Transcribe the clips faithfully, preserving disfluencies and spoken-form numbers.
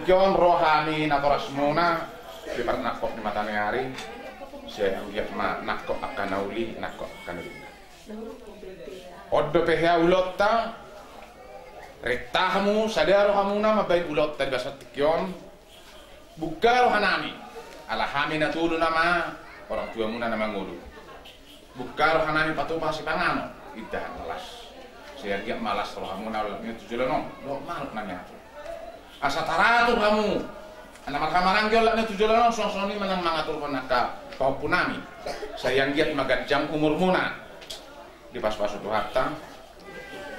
Tingki on ro hami natorasmuna di parnangkok ni mata ni ari, sai anggiat ma nangkok angka na uli, nangkok angka na denggan. On dope hea ulaonta, renta hamu, sada rohamuna mambahen ulaonta di bagasan tingki on. Bungka rohanami, ala hami na tolu nama, orang tuamuna na mangolu. Bungka rohanami patupa sipanganon, indahan na las. Sai anggiat ma las rohamuna olat ni on tu joloan on, dohot manuk na niatur. Asa taratur hamu, na marhahamaranggi olat ni on tu joloan on, suang songon i ma na mangaturhon angka pahompunami. Sai anggiat ma ganjang umurmuna. Dipasupasu Tuhanta,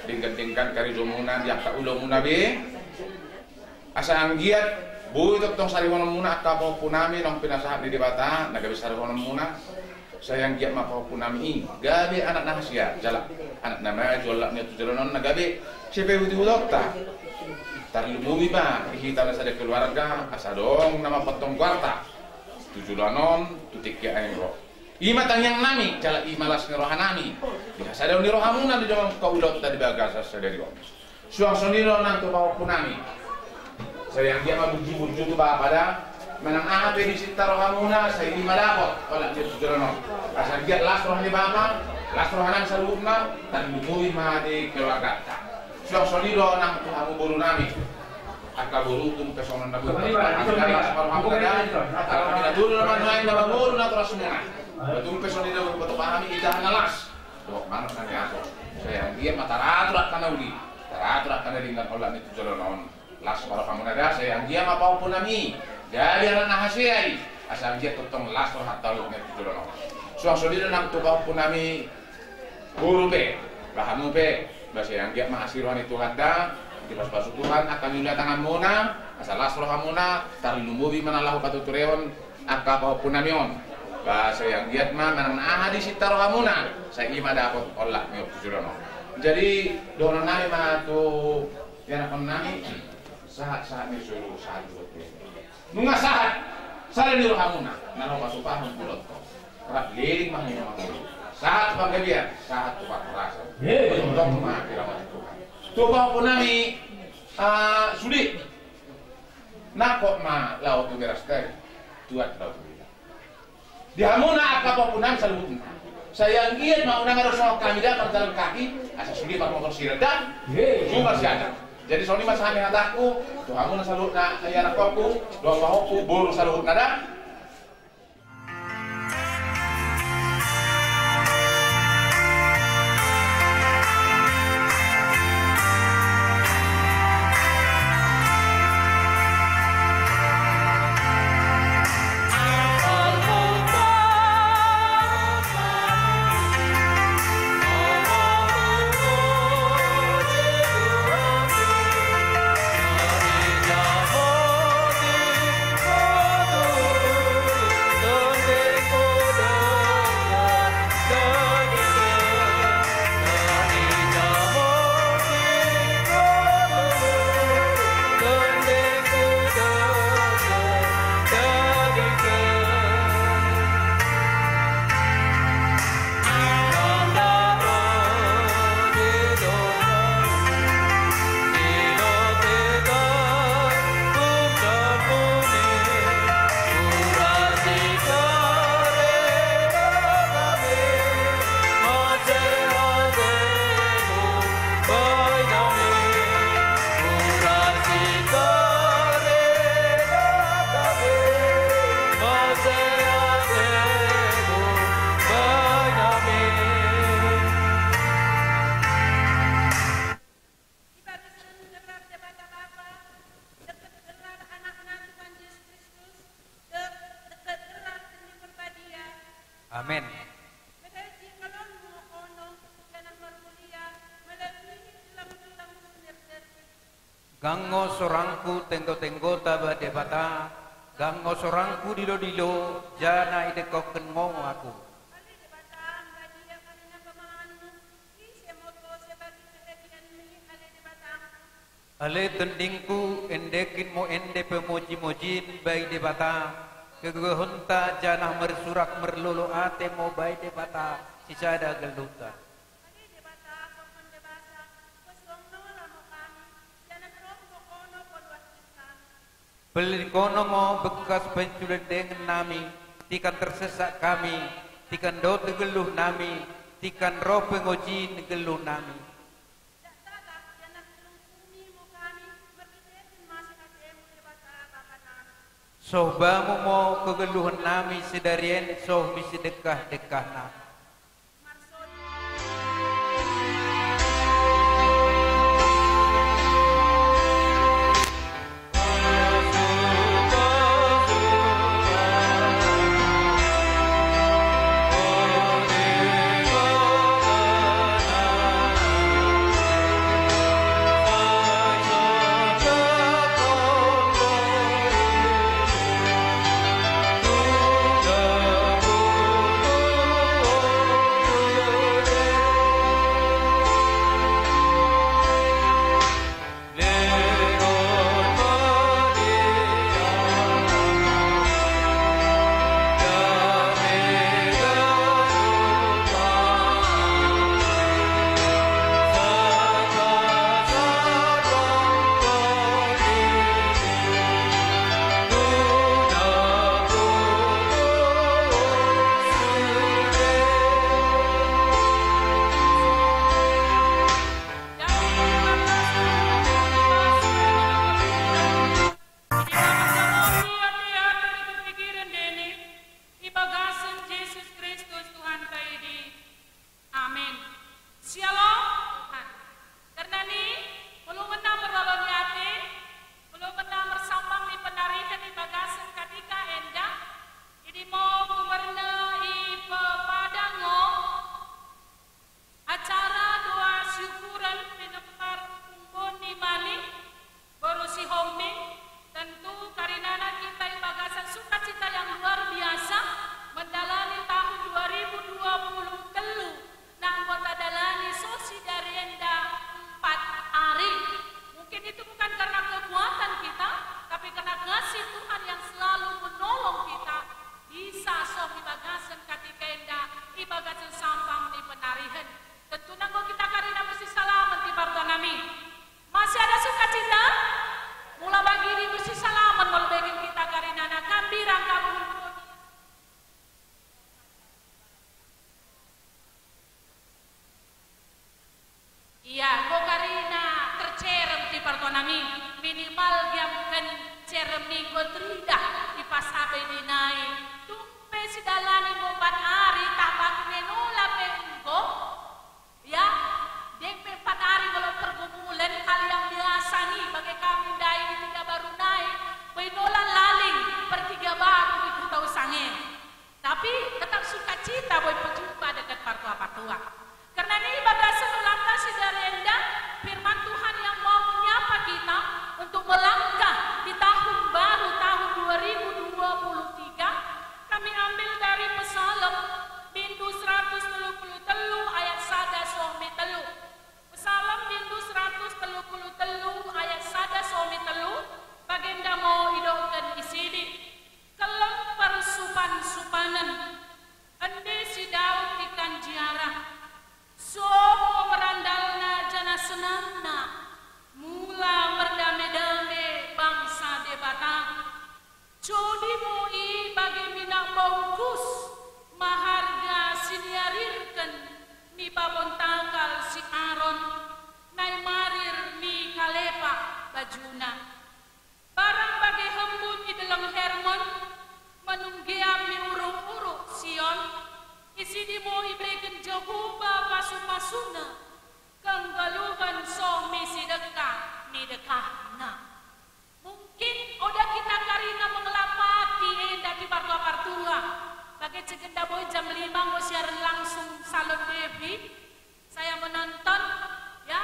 denggan-denggan karejomuna di angka ulaonmuna be. Asa anggiat boi tongtong sarihononmuna angka pahompunami naung pinasahat ni Debata na gabe sarihononmuna. Sai anggiat ma pahompunami i gabe anak na hasea jala anak na maju olat ni on tu joloan on, na gabe sipaihut-ihutonta. Tarlumobi ma di hita na sada keluarga, asa adong na mampanggoarta tu joloan on, tu tingki aeng ro. I ma tangiangnami jala i ma las ni rohanami di hasadaon ni rohamuna di dongan ulaonta di bagasan sadari on. Suang songon i do nang tu pahompunami. Sai anggiat ma burju-burju tu bapa da, manang aha pe di sinta rohamuna, sai i ma dapot olat ni on tu joloan on. Asa anggiat las roha ni bapa, las rohanami saluhutna, tarlumobi ma di keluarganta. Suang songon i do nang tu hamu borunami. Angka boru, tung pe songon na boi patupa hami na las ma rohamuna da, ala hami na tolu nama nuaeng na maboru natorasmuna. Tung pe songon i do boi patupa hami indahan na las dohot manuk na niatur. Sai anggiat ma taratur angka na uli, taratur angka na denggan olat ni on tu joloan on. Las ma rohamuna da, sai anggiat ma pahompunami gabe anak na hasea i, asa anggiat tongtong las rohanta olat ni on tu joloan on. Suang songon i do nang tu pahompunami boru pe, ba hamu pe, ba sai anggiat ma asi roha ni Tuhanta, dipasupasu Tuhan angka na niula tanganmuna, asa las rohamuna, tarlumobi ma na laho patuturehon angka pahompunami on. Ba sai anggiat ma manang na aha di sinta rohamuna, sai i ma dapot olat ni on tu joloan on. Jadi dohononnami ma tu ianakhonnami, sahat-sahat ni solu sahat dohot ni. Nunga sahat sada ni rohamuna na laho patupahon ulaonta. Rap leleng ma hami mangolu. Sahat tu panggabean, sahat tu parhorasan. Betul. Tongtong ma diramoti Tuhan. Tu pahompunami, ah, sude. Nangkok ma laho tu beras tadi, tuat laho tu bela. Di hamuna angka pahompunami saluhutna, sai anggiat ma unang adong songon hami da parjalan kaki, asa sude parmotor sian da. Iya. Cuma sian da. Jadi songon i ma sahat ni hatangku tu hamuna saluhutna, ianakhonku dohot pahompu, boru saluhutna da. Di bagasan gerar Debata Bapa, dohot gerar Anakna Tuhan Jesus Kristus, dohot gerar Tondi Porbadia. Amen. Mauliate ma di hamu, o kono, janah marmulia ma di tulang-tulang sumurung. Gango sorangku tenggo-tenggota ba Debata, gango sorangku dilo-dilo, janah idengkon-dengkon ho aku. Ale Debata, badia karina pamanganmu, ise ma ho sebagai kebagianmi, ale Debatangku. Ale tondingku, endehon ma ho ende pamuji-mujin bai Debata, kegogoonta janah marsurak marlolo ate ma ho bai Debata sisada gellunta. Ale Debata, songon debasa, pos ro ma ho lambok hami, janah ro ma ho kono paluaskon hami. Pellin kono mo bekas panculendengan nami, tikan tersesat kami, tikan do tegelluh nami, tikan ro pengoji ni gelluh nami. Soh bamu mo kegelluhan nami sedarian soh misi dekah-dekah nami. Di bagasan Jesus Kristus Tuhanta i. Amen. Syalom, Tuhan. Karena ni, molo ngena marlolo ni ate, molo ngena marsambang ni penarihan di bagasan katika enda, idi mo gumarna i pepadango. Acara doa syukuran pinempar umbon ni mani, boru Sihombing, tentu karinana kita i bagasan sukacita yang luar biasa, mendalani tahun dua ribu dua puluh telu, nang bota dalani sosi dari enda empat hari. Mungkin itu bukan karena kekuatan kita, tapi karena kasih Tuhan yang selalu menolong kita, bisa soh di bagasan katika enda, i bagasan sambang ni penarihan. Tentu nanggo kita karina bersisalaman di partanami. Masih ada sukacita? Mula bagi di bersisalaman, molo bagi kita karina na kambirang kabun. Ia, anggo karina tercerem di partanami, minimal giamkan cerem ni gotrida di pasabe di nai. Tung pe sidalani mompat ari, tah bagi menola pe enggo. Ia, deng pe empat ari molo pergumulan hal yang biasa ni, bagi kami ndai di Tiga Baru nai, menola laling per Tiga Baru di Kuta Usange. Tapi tetap sukacita boi pejumpa dengan partua-partua. Karena ni bagasan ulanta sidari enda, firman Tuhan yang mau menyapa kita untuk melangkah di tahun baru, tahun dua ribu dua puluh tiga, kami ambil dari Psalm bindu seratus telu puluh telu ayat sada soh mi telu. Psalm bindu seratus telu puluh telu ayat sada soh mi telu, bagenda mo idokken isidi. Keleng parsupan-supanan, ende si Daud di kanjiara, soh merandalna jana senangna, mula merdame-dame bangsa Debata. Codi mo i bage minak bongkus, maharga siniarirken ni pabontakal si Aron, na i marir ni Kalepa bajuna. Barang bage hembun i deleng Hermon, manunggeam ni uruk-uruk Sion, isidi mo ibegen Jahowa pasu-pasuna, kanggaluhan soh mi sidekah ni dekahna. Mungkin oda kita karina mengelapati enda di partua-partua. Bage cegenda boi jam lima mo siaran langsung Salon Devi. Saya menonton, ya.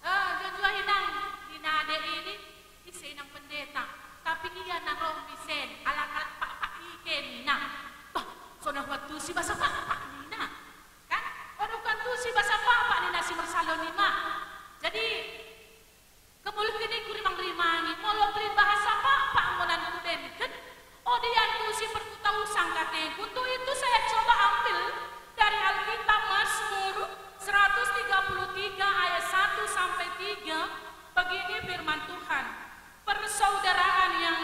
Eh, jujur inang, di nade ini, ise inang pendeta. Tapi ia na ro misen, alat-alat pakpak i ke nina. Bah, sonang huantusi basa pakpak nina. Kan? Sonang huantusi basa pakpak nina si Marsalon i ma. Jadi, kemulkin i kurimang-rimangi, molo pellin bahasa pakpak anggo na hudengken, odia antusi per Kuta Usang katengku. Untuk itu saya coba ambil dari Alkitab Mazmur seratus tiga puluh tiga ayat satu sampai tiga, begini firman Tuhan, persaudaraan yang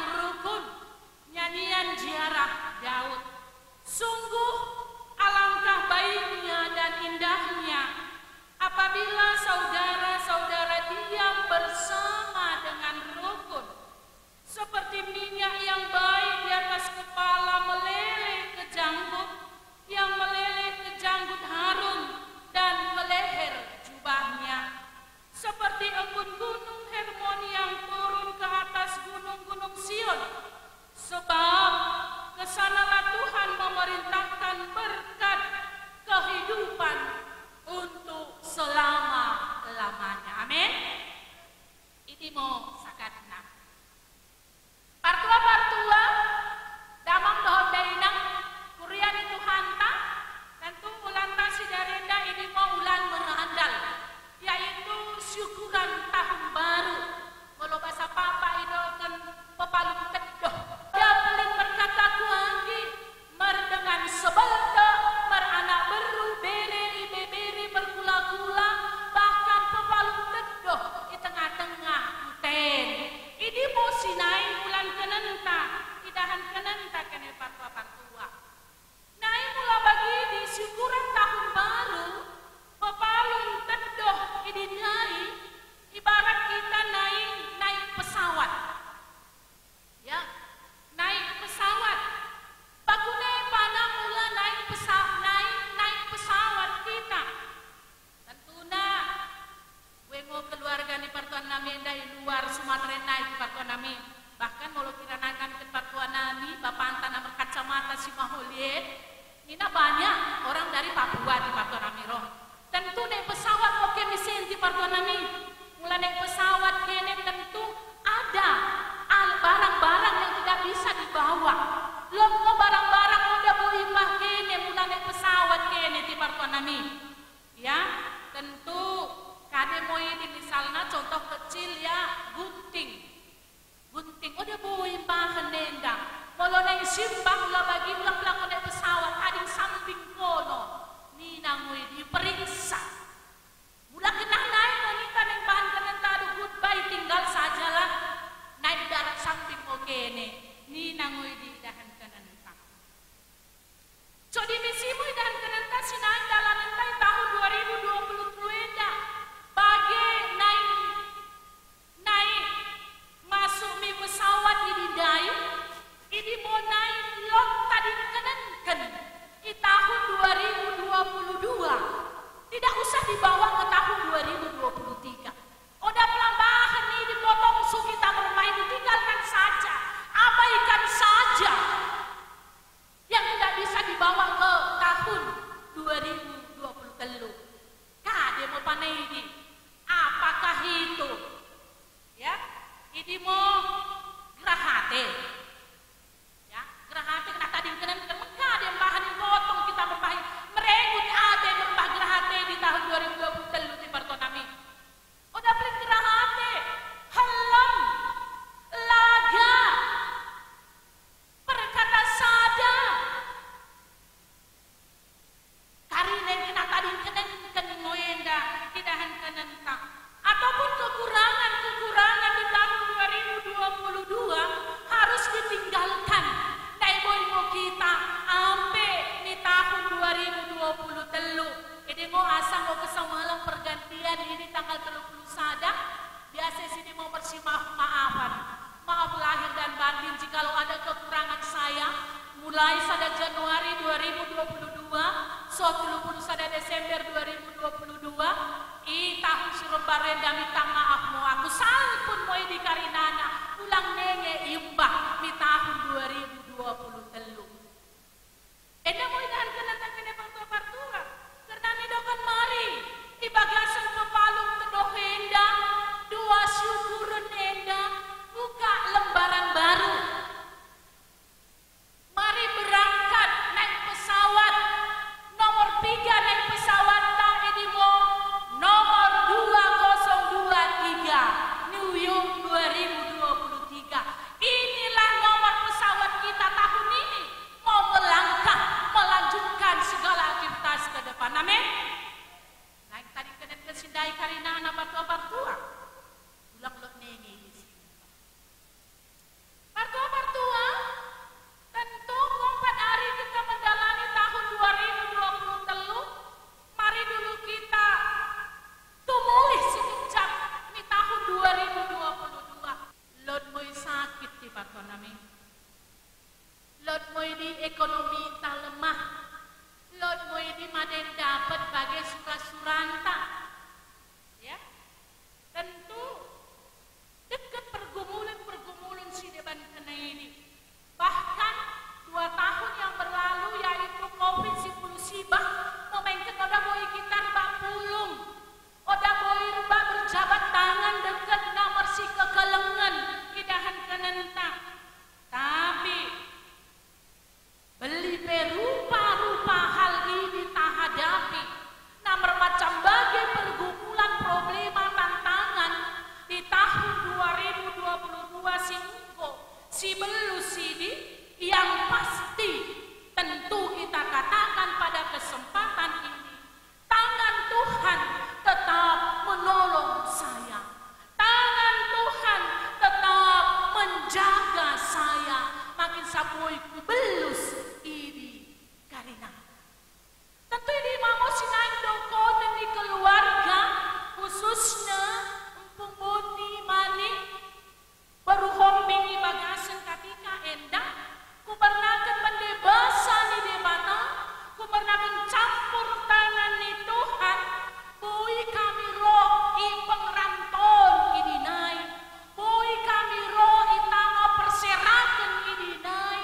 Sesi ini mau bersimaaf-maafan. Maaf lahir dan batin jikalau ada kekurangan saya. Mulai sada Januari dua ribu dua puluh dua, so tolu pulu sada Desember dua ribu dua puluh dua, i tahun sirumbar enda, minta maaf ma au, salpu ma i di karinana, ulang nenge imbah di tahun dua ribu dua puluh telu. Enda ma i dahan kenangan kene partua-partua. Karena ni dokan mari, di bagasan pepalum tedok enda, dua syukuran enda, buka lembaran baru. Mari berangkat naik pesawat nomor tiga, naik pesawat ta, edi ma, nomor dua kosong dua tiga, New York dua ribu dua puluh tiga. Inilah nomor pesawat kita tahun ini. Mau melangkah, melanjutkan segala aktivitas ke depan. Amin. Naeng tadi kenen kesindai karinana partua-partua. Ulang lot nenge i. Partua-partua, tentu empat hari kita menjalani tahun dua ribu dua puluh telu, mari dulu kita tumulih sekejap di tahun dua ribu dua puluh dua. Lot ma i sakit di partua nami. Lot ma i di ekonomi ta lemah. Lot ma i di madeng dapat bage sura-suranta. Ya. Tentu, dengke pergumulan-pergumulan si deban kena ini. Bahkan, dua tahun yang berlalu, yaitu covid sipulu siba, memengken oda boi kita rebbak pulung. Oda boi rebbak berjabat tangan dengke na marsikekelengen, idahan kenenta. Tapi, beli pe rupa-rupa hal ini tahadapi, na marmacam bage pergumulan, problema, tantangan di tahun dua ribu dua puluh dua singko, sibelus sidi, yang pasti tentu kita katakan pada kesempatan ini, tangan Tuhan tetap menolong saya. Tangan Tuhan tetap menjaga saya. Makin saboi kubelus i di karina. Tentu i di mamo sinaing dokonon ni keluarga, khususnya Empung Boni Mani, beruhombing di bagasan katika enda, kubernaken mende basa ni Debata, kubernaken campur tangan ni Tuhan, boi kami ro i pengerantoon i di nai, boi kami ro i tano perseraken i di nai,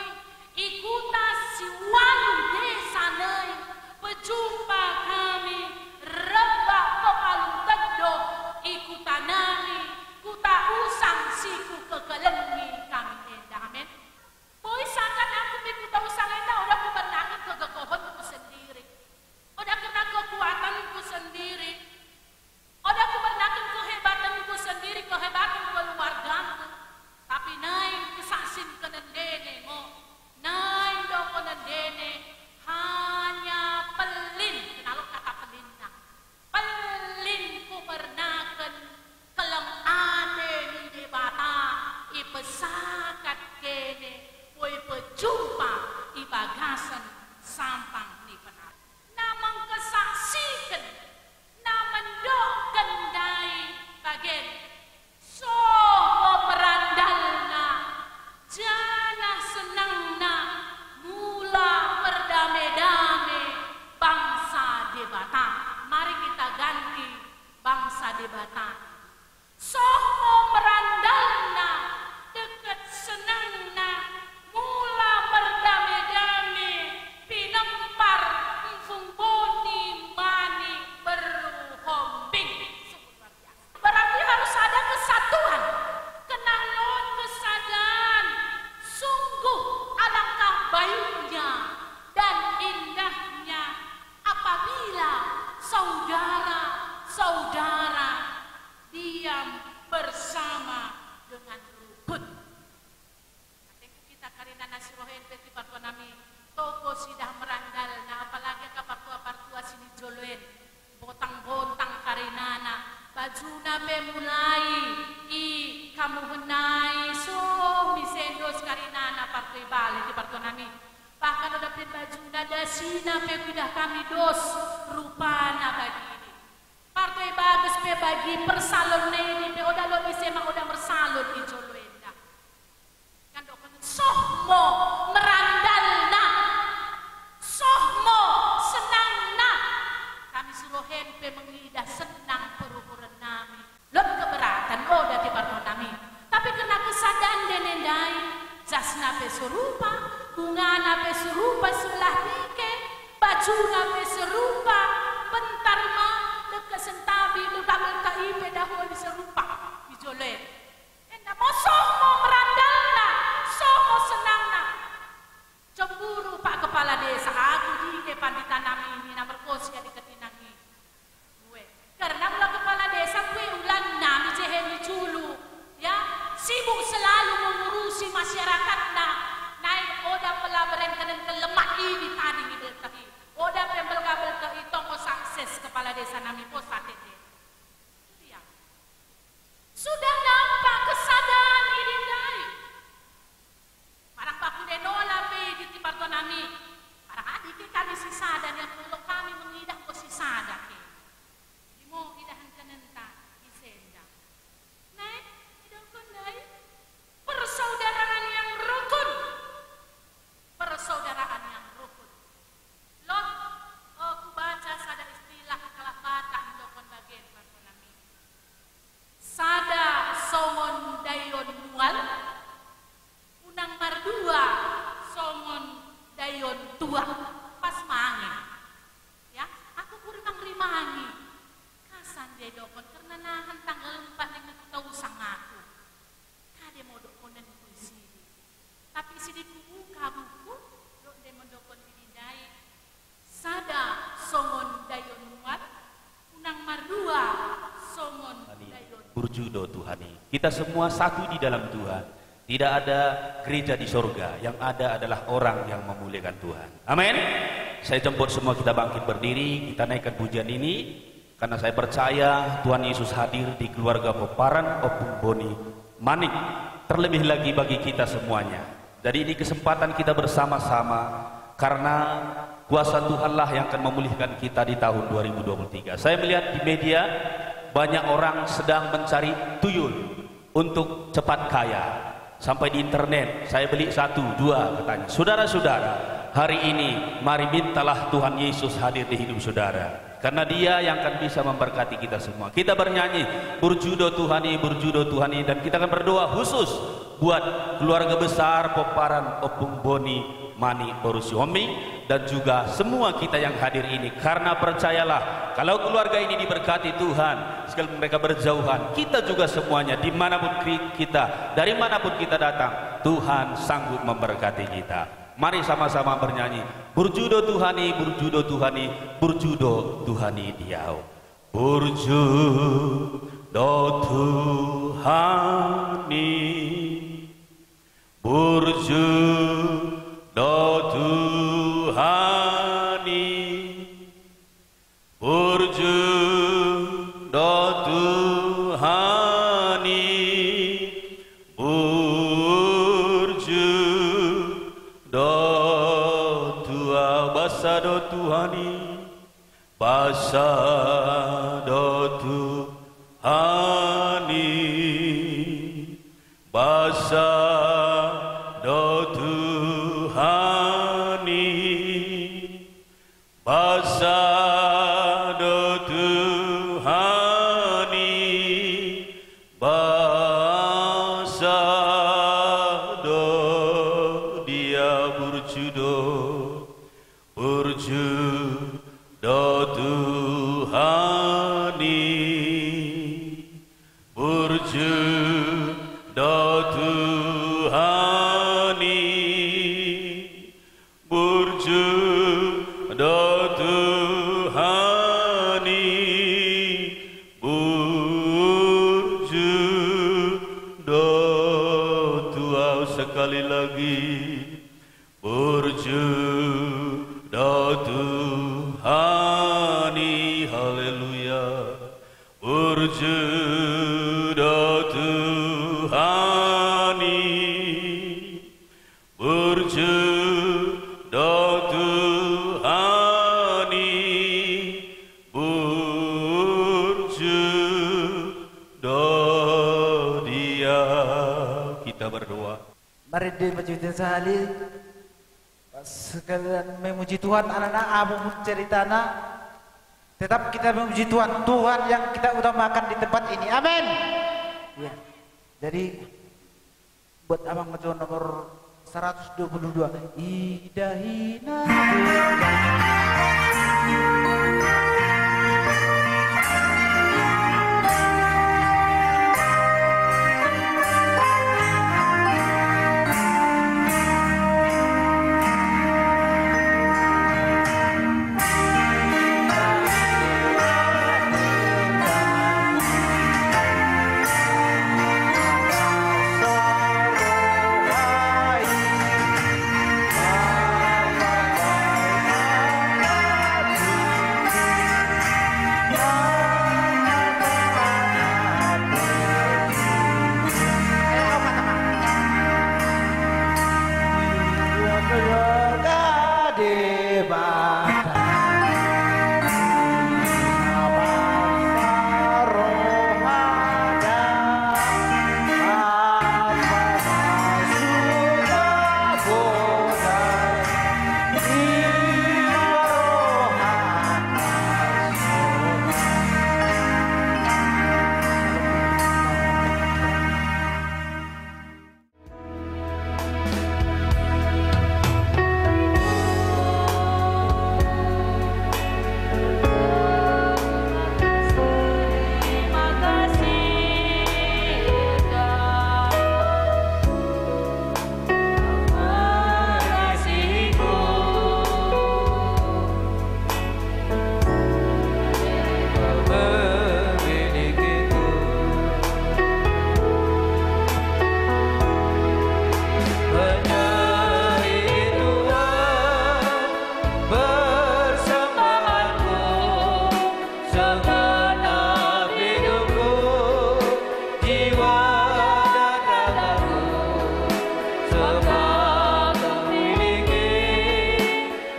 i kuta siualu desa nai, pejumpa kami, rebbak pepalum tedok i kuta nami, kuta usang sikukekelengi kami enda. Amin. Boi sangkan aku di kuta usang enda, oda kubernaken kegegohonku sendiri. Oda kena kekuatanku sendiri. Oda kubernaken kehebatanku sendiri, kehebatan keluargaku. Tapi naeng kesaksian kenendene mo. Naeng dokonon nendene, hanya pellin, kenalok kata pellinna. Pellin kubernaken keleng ate ni Debata, i pesakat kene, boi pejumpa i bagasan sampang ni penari. Na mangkesaksiken, na mendokken dai bagen. Soh ho merandalna, jala senangna, mula merdame-dame bangsa Debata. Mari kita ganti bangsa Debata. Soh ho merandalna, dengke senangna, mula merdame-dame pinempar Empung Boni Mani beruhombing. Sungguh luar biasa. Berarti harus ada kesatuan. Kena lot kesadaran. Sungguh alangkah baiknya dan indahnya apabila saudara-saudara diam bersama dengan rukun. Ate, kita karina na sirohen pe di partua nami, toho sudah merandalna, apalagi angka partua-partua sini joloan, bontang-bontang karinana, bajuna pe mulai i hamuhun nai, so misen dos karinana partua i bale di partua nami. Bahkan oda pe bajuna, dasina pe huida hami dos rupana bagidi. Partua Ai bagas pe bagi persalon na i, pe oda lobi sema oda mersalon i jolo enda. Kan dohot soh mo merandalna, soh mo senangna. Hami suruhen pe mengidah senang perukuran nami. Lot keberatan oda tiparto nami. Tapi karena kesadaran dene ndai, jasna pe serupa, bungana pe serupa sebelah dike, bajuna pe serupa, bentar ma, dengke sentabi, dengke belka i pe daholi serupa. Di jolo i. Enda mo soh mo merandalna, soh mo senangna. Cemburu Pak Kepala Desa, aku dike pandita nami i na merkosia di ketinang i. Ue. Karena molo kepala desa gue ulan nami jehe ni julu. Ya, sibuk selalu mengurusi masyarakatna. Naeng oda pela berengkenen ke lemak i di tading i belka i. Oda pe belka-belka i tong sukses kepala desa nami pos A T T. Itu dia. Sudah nampak kesadaran i di ndai. Marang baku de nola pe i di tiparto nami. Marang adike kami sisada nian molo kami mengidah ko sisada ke. Di mo idahan kenenta i senda. Naeng, idokkon ndai. Persaudaraan yang rukun. Persaudaraan yang rukun. Lot, eh, kubaca sada istilah halak Batak mandokkon bagen partonami. Sada songon daion mual, unang mardua songon daion tua. Pas mange. Ya, aku pur mangrimangi. Kasan dia idokkon, karena nahan tanggal empat ni Minggu tau usang aku. Kade modok konen ku isi. Tapi sidikubuka buku, dok de mondokkon diri ndai. Sada songon daion mual, unang mardua songon daion. Burju do Tuhan i. Kita semua satu di dalam Tuhan. Tidak ada gereja di sorga, yang ada adalah orang yang memuliakan Tuhan. Amin. Saya jemput semua kita bangkit berdiri, kita naikkan pujian ini. Karena saya percaya Tuhan Yesus hadir di keluarga Pomparan Ompung Boni Manik, terlebih lagi bagi kita semuanya. Jadi ini kesempatan kita bersama-sama, karena kuasa Tuhanlah yang akan memulihkan kita di tahun dua ribu dua puluh tiga. Saya melihat di media banyak orang sedang mencari tuyul untuk cepat kaya. Sampai di internet, saya beli satu, dua, katanya. Saudara-saudara, hari ini, mari mintalah Tuhan Yesus hadir di hidup saudara. Karena Dia yang akan bisa memberkati kita semua. Kita bernyanyi, "Burju do Tuhan i, burju do Tuhan i," dan kita akan berdoa khusus buat keluarga besar Pomparan Ompung Boni Manik boru Sihombing, dan juga semua kita yang hadir ini, karena percayalah, kalau keluarga ini diberkati Tuhan, sekalipun mereka berjauhan, kita juga semuanya, dimanapun kri-, kita, dari manapun kita datang, Tuhan sanggup memberkati kita. Mari sama-sama bernyanyi, "Burju do Tuhan i, burju do Tuhan i, burju do Tuhan i di ahu." Burju do Tuhan i. Burju do Tuhan i, burju do Tuhan i, burju do Tuhan, basa do Tuhan i. Basa do Tuhan i, basa do Tuhan i, basa do Tuhan i, basa do Dia, burju do. Burju do Tuhan i, burju do Tuhan i, burju do Tuhan i, burju do Tuhan. Sekali lagi. Burju do Tuhan i, haleluya. Burju do Tuhan i, burju do Tuhan i, burju Di memuji Tuhan sahali. Sekalian memuji Tuhan, anak-anak, apapun ceritana, tetap kita memuji Tuhan. Tuhan yang kita utamakan di tempat ini. Amin. Ya. Jadi, buat abang, nomor seratus dua puluh dua. Idahi na.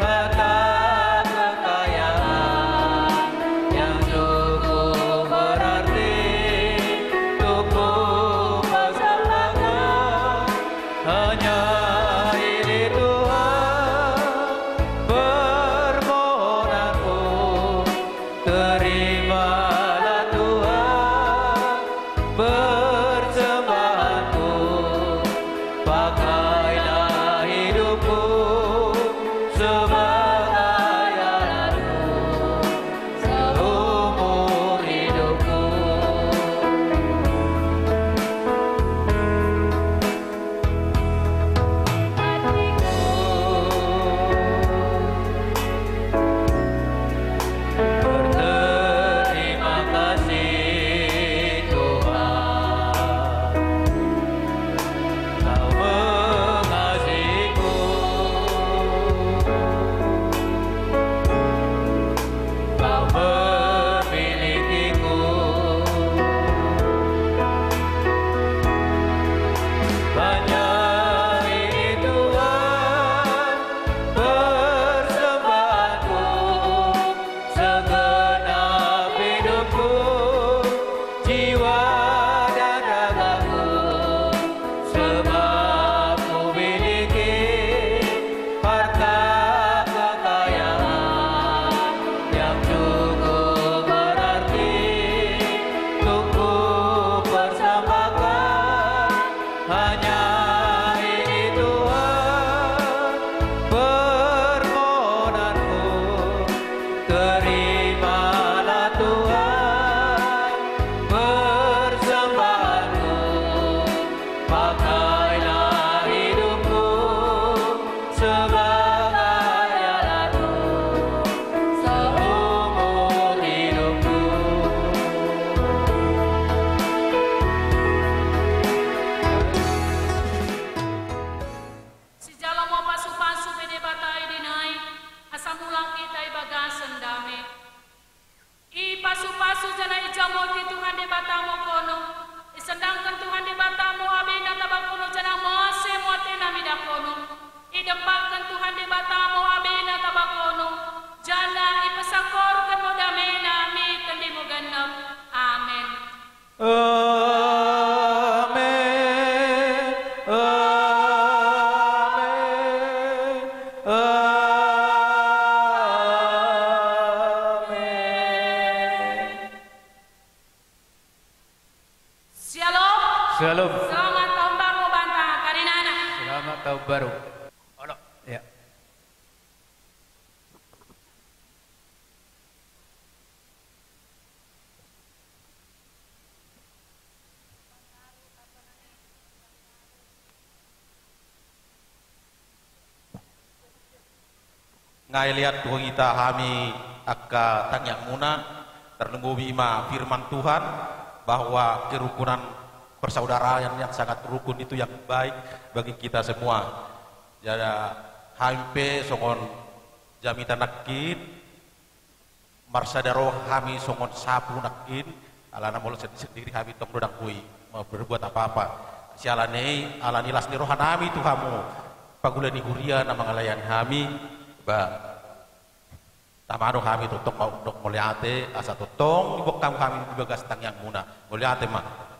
Harta kekayaan yang cukup berarti untukku persembahkan, hanya ini Tuhan permohonanku. Terimalah Tuhan persembahanku, pakailah hidupku sebagai alatmu seumur hidupku. Berterima kasih Tuhan, Kau mengasihiku, Kau memilikiku. Hanya ini Tuhan persembahanku, segenap hidupku, jiwa dan ragaku, sebab kumiliki harta kekayaan yang cukup berarti untuk kupersembahkan. Hanya ini Tuhan permohonanku, terimalah Tuhan persembahanku, pakailah hidupku sebagai alatmu seumur hidupku. Sijalo ma pasupasu be Debata i di nai, asa mulak hita i bagasan dame. Ipasupasu jala ijamoti Tuhan Debatam on ho, isandangkon Tuhan Debatam on abena tabakonon jala mase ma atenami dakonon. Idempalkon Tuhan Debatam on abena tabakonon, jala ipasangkorhon ma damena i tu tondimu ganup. Amen. Amen. Amen. Shalom. Selamat tahun baru, Banta Karinana. Selamat tahun baru. Olo, ya. Nga dilean tu hita hami angka tangiangmuna, tarlumobi ma firman Tuhan, bahwa kerukunan persaudaraan yang sangat rukun itu yang baik bagi kita semua. Jadi hami pe songon jamita nangkin, marsada roha hami songon sapu nangkin, alana molo sendiri-sendiri hami tong do dang boi berbuat apa-apa. Siala ni i, ala ni las ni rohanami tu hamu, pangula ni huria na mangalayani hami, ba, tama do hami tongtong mandok mauliate, asa tongtong diboan hamu hami di bagas tangiangmuna. Mauliate ma.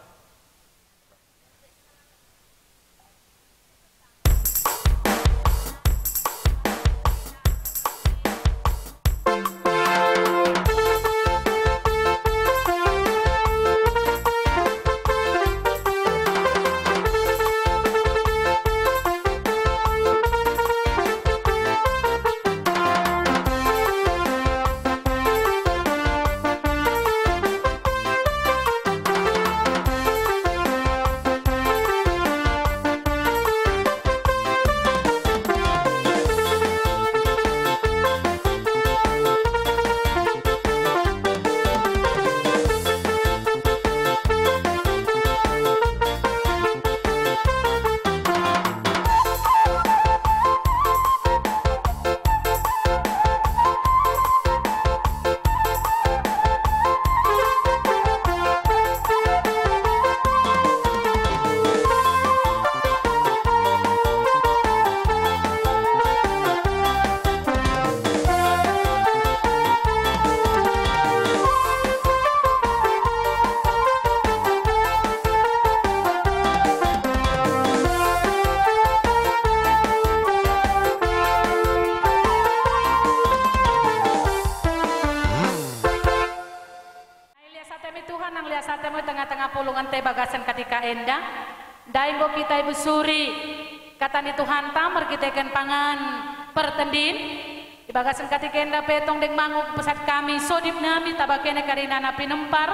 Lias ate ma i Tuhan, nang lias ate ma i tengah-tengah polongan ta i bagasan katika enda. Ndai anggo hita ibusuri hata ni Tuhanta marhitehon pangan partendion. Di bagasan katika enda pe tong denggan ma hupasahat hami sodip nami Tabakene Karinana Pinompar,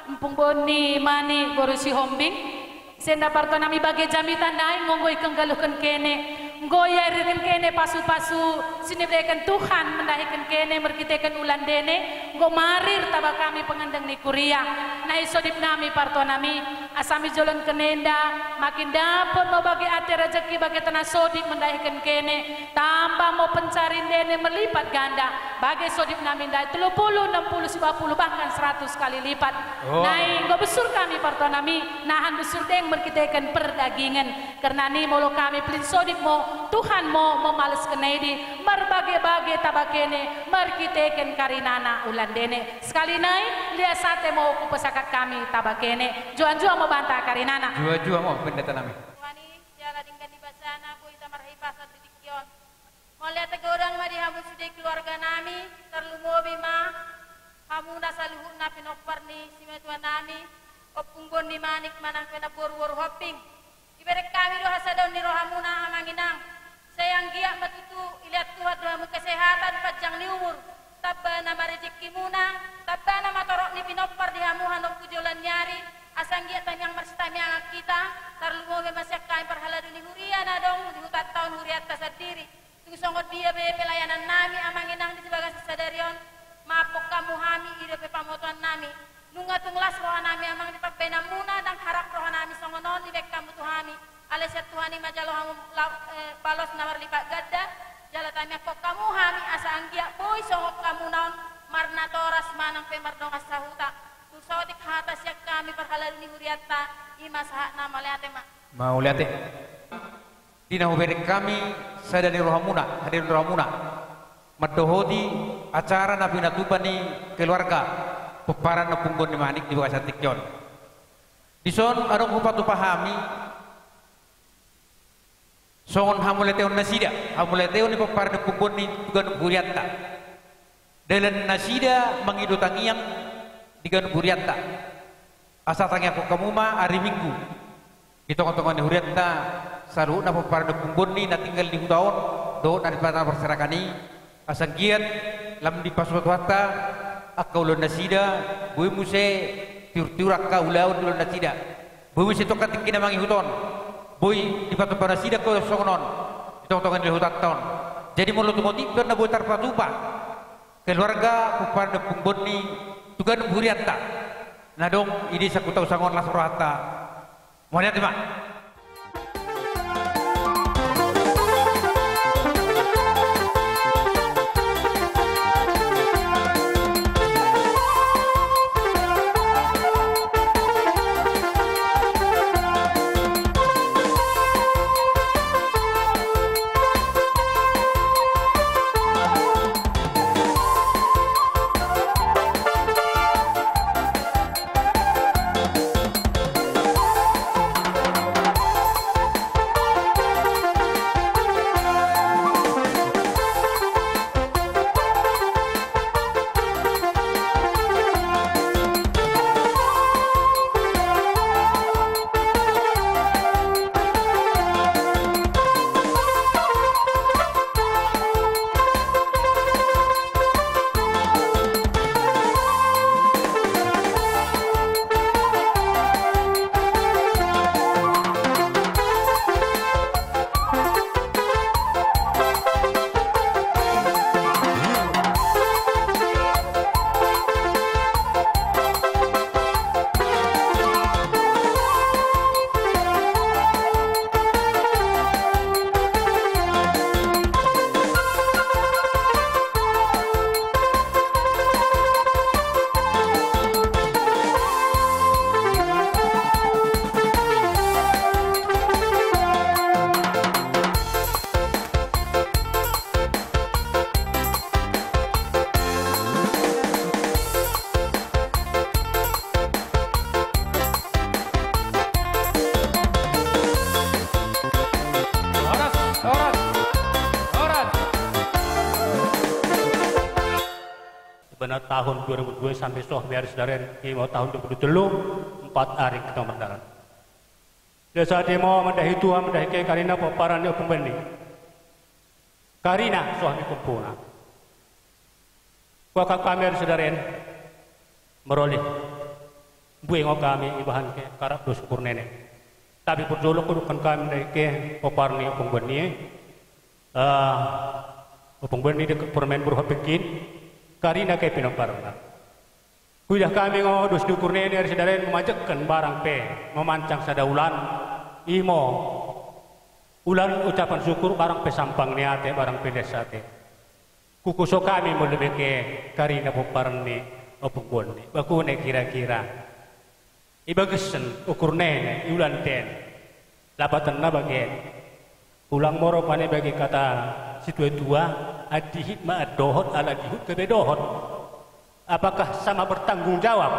Ompung Bonni Manik boru Sihombing. Sai enda partua nami bage jamita ndai, anggo i anggo i hanggaluhon kene, anggo i arirhon kene pasu-pasu, siniberehon Tuhan mandahihon kene marhitehon Ulandene, anggo marir taba hami pangandang ni huria. Na i sodip nami partua nami, asa hami joloan hon enda, mangkin dapot ma bage ate rejeki bage tona sodip mandahihon kene, tamba ma pencarian ndene melipat ganda, bage sodip nami ndai tolu pulu, enam pulu, sipahi pulu, bahkan seratus kali lipat. Oh. Na i anggo busur hami partua nami, nahan busur deng marhitehon perdagingan. Karena ni molo hami pellin sodip ma, Tuhan ma mamales hon i di marbage-bage Tabakene marhitehon Karinana Ulandene. Sekali nai, lias ate ma hupasahat hami Tabakene. Joan-joan ma Banta Karinana. Joan-joan ma pendeta nami. Tuhan i, jala denggan ni basana, boi hita marhahipason di tingki on. Mauliate godang ma di hamu sude keluarga nami, tarlumobi ma hamuna saluhutna pinompar ni simatua nami, Ompung Bonni Manik manang pe namboru boru Hombing. Dibereng hami do hasadaon ni rohamuna amang inang. Sai anggiat ma tutu dilean Tuhan do hamu kesehatan, panjang ni umur. Tamba nama rejekimuna, tamba nama torop ni pinompar di hamu hanompu joloan ni ari, asa anggiat tangiang marsitangiangan hita, tarlumobi ma sian hami parhalado ni huria na adong di hutanta on, hurianta sandiri. Tung songon dia be pelayanan nami amang inang di bagasan sadari on, maaphon hamu hami i dope pamotoan nami. Nunga tung las roha nami amang di pambahenanmuna, ndang harap roha nami songon on dibahen hamu tu hami. Alai sian Tuhan i ma jalo hamu lau, eh, balos na marlipat ganda, jala tangianghon hamu hami asa anggiat boi songon hamuna on marnatoras manang pe mardongan sahuta. Tung saotik hata sian hami parhalado ni hurianta, i ma sahatna, mauliate ma. Mauliate. Di na hubereng hami sada ni rohamuna, sada ni rohamuna. Mandohoti acara na pinatupa ni keluarga pomparan Ompung Bonni Manik di bagasan tingki on. Dison adong hupatupa hami songon hamauliateon nasida, hamauliateon ni pomparan ni Ompung Bonni di ganup hurianta. Dalan nasida mangido tangiang di ganup hurianta. Asa tangianghon hamu ma ari Minggu. Di tongatonga ni hurianta, saluhutna pomparan ni Ompung Bonni na tinggal di huta on dohot na di parserahan i, asa anggiat lam dipasupasu Tuhanta angka ulaonnasida, boi muse tiurtiur angka ulaon ni ulaonnasida, boi muse tongka tingki na mangihuthon, boi dipatumpa nasida angka ulaon songon on di tongatonga ni hutanta on. Jadi molo tung otik pe on na boi tarpatupa keluarga pomparan ni Ompung Bonni tu ganup hurianta na adong di desa Kuta Usang on, las rohanta. Mauliate ma. Horas, horas, horas. Sebenarna tahun dua ribu dua sampe soh, biar sadarian, ima tahun dua puluh telu, empat hari kita mardalan. Jadi saat ima mandahi tua, mandahi ke karina pomparan ni Ompung Bonni. Karina soh ni kompona. Kuakan hami ari sadarian maroleh. Bueng hami ibahen ke karap dohot syukur nene. Tapi parjolo hudok hami mandahi ke pomparan ni Ompung Bonni. Ah, Ompung Bonni dengke parumaen boru Hopingkin, karina ke pinomparna. Huidah hami dohot syukur nene ari sadarian, mamanjangkon barang pe, mamancang sada ulaon, ima ulaon ucapan syukur, barang pe sampang ni ate, barang pe las ate. Hukuso hami molo be ke karina pomparan ni Ompung Bonni, bakune kira-kira. Ibagasen ukur nene, iulan ten. Lapatanna bagen. Ulang molo pe na bagi kata situa-tua, andihit ma andohot, ala dihut gabe dohot. Apakah sama bertanggung jawab?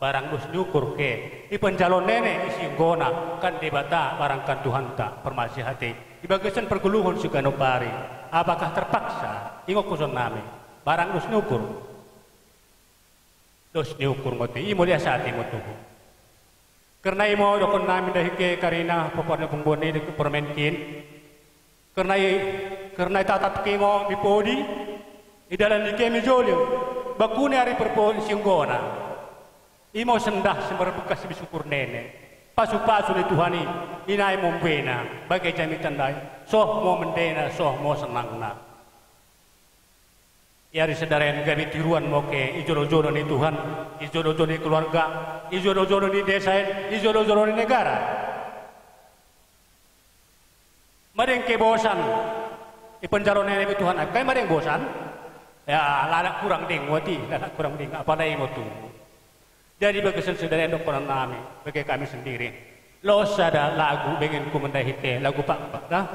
Barang dos ni ukur ke, ipanjalo nene, isinggona, kan Debata, barang kan Tuhanta, parmasihati. Ibagasen pargoluhon siganup ari. Apakah terpaksa? Ingot huson nami. Barang dos ni ukur. Dos ni ukur ngote, imo dia sate mo tuhu. Karena imo dohonon nami mandahi ke karina pomparan ni Ompung Bonni dengke parumaenkin. Karena i, karena itatap ke imo di podi, idalan ni ke imo jolim, bakune ari parpodi singgona. Imo sendah sembar bekas sibi syukur nene. Pasu-pasu ni Tuhan i, inai mo umbena, bagai jamitan dai, soh mo mendena, soh mo senangna. Ia ari sadarian gabe tiruan mo ke, i jolo-jolo ni Tuhan, i jolo-jolo ni keluarga, i jolo-jolo ni desa i, i jolo-jolo ni negara. Madeng ke bosan, ipanjalo nene be Tuhan, angka i madeng bosan. Ya, lalat kurang deng, wati, lalat kurang deng, apalagi mo tu. Jadi bagasan sadarian dohonon nami, bagi kami sendiri. Laos sada lagu, bengin ku mandahi ke, lagu Pakpak, nah.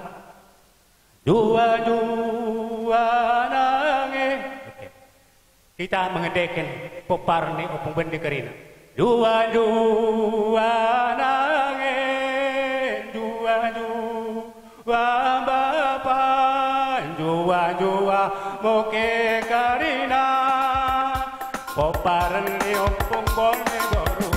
Jua-jua nange. Oke. Kita mengendeken pomparan ni Ompung Bonni karina. Jua-jua nange, jua-jua bapa, jua-jua muse karina. Pomparan ni Ompung Bonni boru.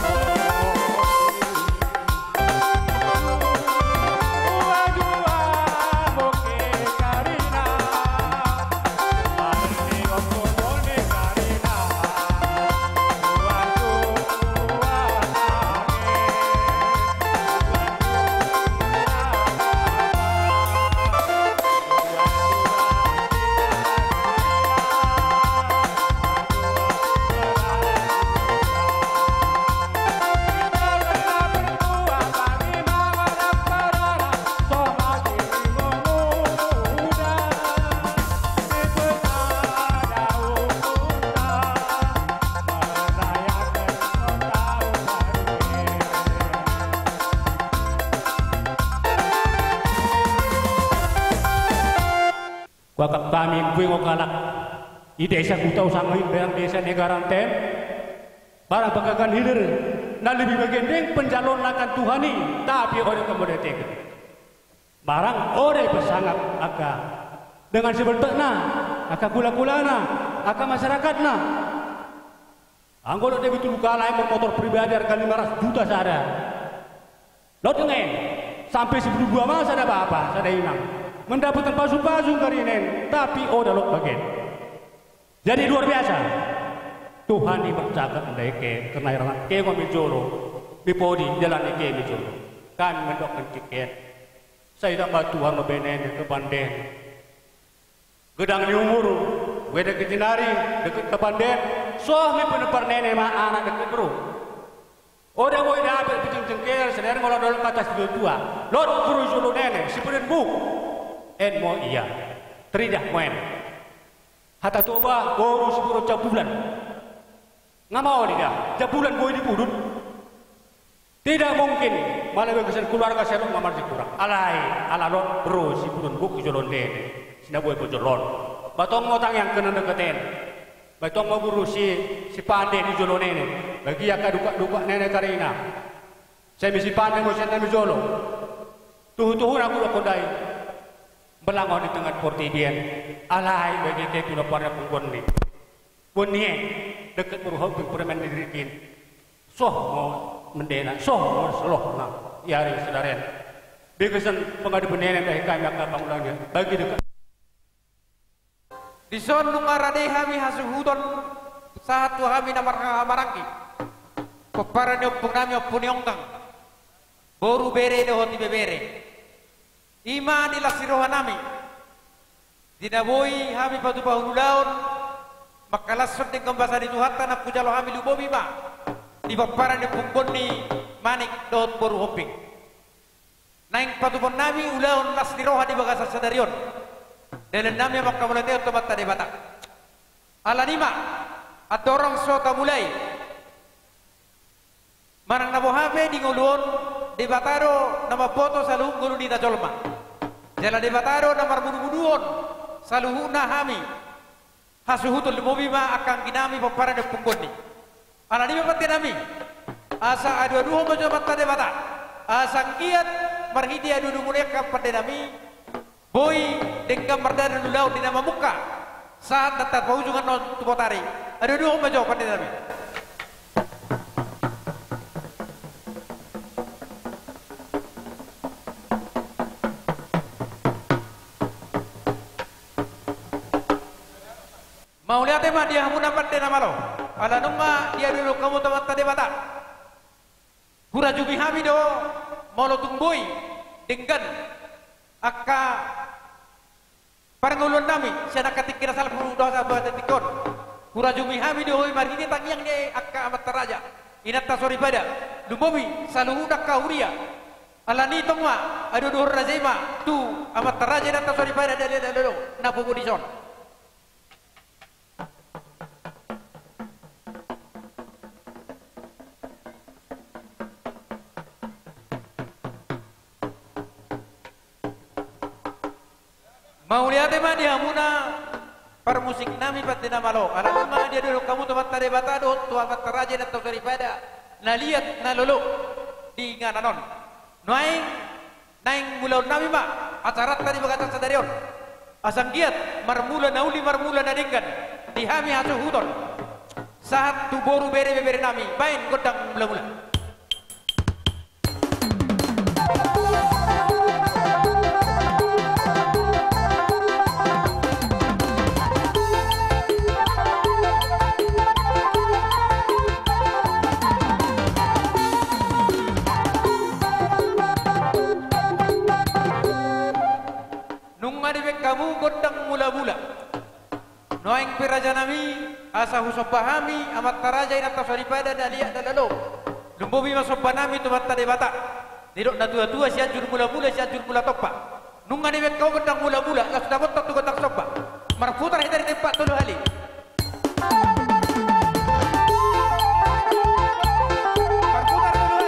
Hami, boha do halak i desa Hutau Sangain, barang desa Negara Anten, barang Panggabean Hilir, na lobi bagendeng panjaloon na akan Tuhan i, tapi olo do hamu dapot. Barang olo do pasangap angka dongan sibeltekna, angka hulahulana, angka masyarakatna. Anggo lot di Bituluka alai marmotor pribadi arga lima ratus juta sada. Lot dengan sampe sipulu dua ma sada bapa, sada inang, mendapatkan pasupasu karinen, tapi olo do lot bagen. Jadi luar biasa. Tuhan i marcakap ndai ke, karena irang ke ma mi jolo, di podi jalan i ke mi jolo. Kami mendoakan tiket. Sai ditamba Tuhan ma bahenon, dengke panden. Godang ni umur, boi dengke jinari, dengke panden, soh mi pinompar nene ma anak dengke boru. Olo do boi dapot pujing jengkel, sadari ngolak dolok hata situatua. Lot boru jolo nene, sipadan buk. Emma ia. Teridah ma i. Hata Toba, boru siboru jambulan. Nga maol i da, jambulan boi dipudun. Tidak mungkin, molo bagasan keluarga sai ro ma marsikurang. Alai, ala lot boru sipadan buk di jolo nene, si na boi bojor on. Ba tong ma tangiangkon na dengke ten. Ba tong ma boru si, sipande di jolo nene. Bagi angka dukak-dukak nene karina. Sai mi sipande muse na mi jolo. Tuhu-tuhu na hudokkon ndai. Belangon di tengah portibi an. Alai bagi ke pinompar ni ompung Bonni. Bonni e, dengke boru Hombing, parumaen ni Dirgin. Soh ma mandena, soh ma salohna. Ia ari sadari on. Bagasan pangadopan nene ndai hami angka pangula ni. Bagi dengke. Dison nunga rade hami hasuhuton, sahat tu hami na marhaha maranggi. Pomparan ni ompung nami, Ompu ni Onggang. Boru, bere dohot ibebere. I ma di las ni roha nami. Di na boi hami patupa ulaon, mangkalashon denggan basa ni Tuhanta na hujalo hami, lumobi ma di pomparan ni ompung Bonni, Manik dohot boru Hombing. Naeng patupahon nami ulaon las ni roha di bagasan sadari on. Dalan nami ma manghamauliatehon tu Amanta Debata. Alani i ma, andorang so tamulai. Manang na boha pe di ngolu on, Debata do na mamboto saluhut ngolu ni hita jolma. Jala Debata do na marmudu-muduhon saluhutna hami. Hasuhuton, lumobi ma angka anggi nami pomparan ni ompung Bonni. Alani i ma pande nami. Asa adu-aduhon ma jo Amanta Debata. Asa anggiat marhite adu-adu muna i angka pande nami. Boi denggan mardalan ulaon di na mamungka. Sahat na tarpaujung annon tu botari. Adu-aduhon ma jo pande nami. Mauliate ma di hamuna pande na malo, ala nunga diadu-aduhon hamu tu Amanta Debata. Hurajumi hami do, molo tung boi denggan angka parngoluon nami sian angka tingki na salpu dohot sahat tu tingki on. Hurajumi hami do i marhite tangiang ni angka amanta raja, inanta soripada, lumobi saluhutna angka huria. Alani i tong ma, adu-aduhon raja i ma tu amanta raja, inanta soripada, na liat na lolo, na pogu dison. Mauliate ma di hamuna parmusik nami pande na malo, ala nunga diadu-aduhon hamu tu Amanta Debata dohot tu amanta raja, inanta soripada, na liat na lolo di inganan on. Nuaeng naeng mulaon nami ma acaranta di bagasan sadari on. Asa anggiat marmula na uli, marmula na denggan di hami hasuhuton. Sahat tu boru, bere, ibebere nami, baen gondang mula-mula. Nunga dibaen hamu gondang mula-mula. Nuaeng pe raja nami, asa husomba hami amanta raja, inanta soripada, na liat na lolo. Lumobi ma somba nami tu Amanta Debata. Didok natua-tua, Sianjur Mula-mula, Sianjur Mula Tompa. Nunga dibaen hamu gondang mula-mula, laos dapothon tu gondang somba. Marputar hita di tempat tolu hali. Marputar tolu hali.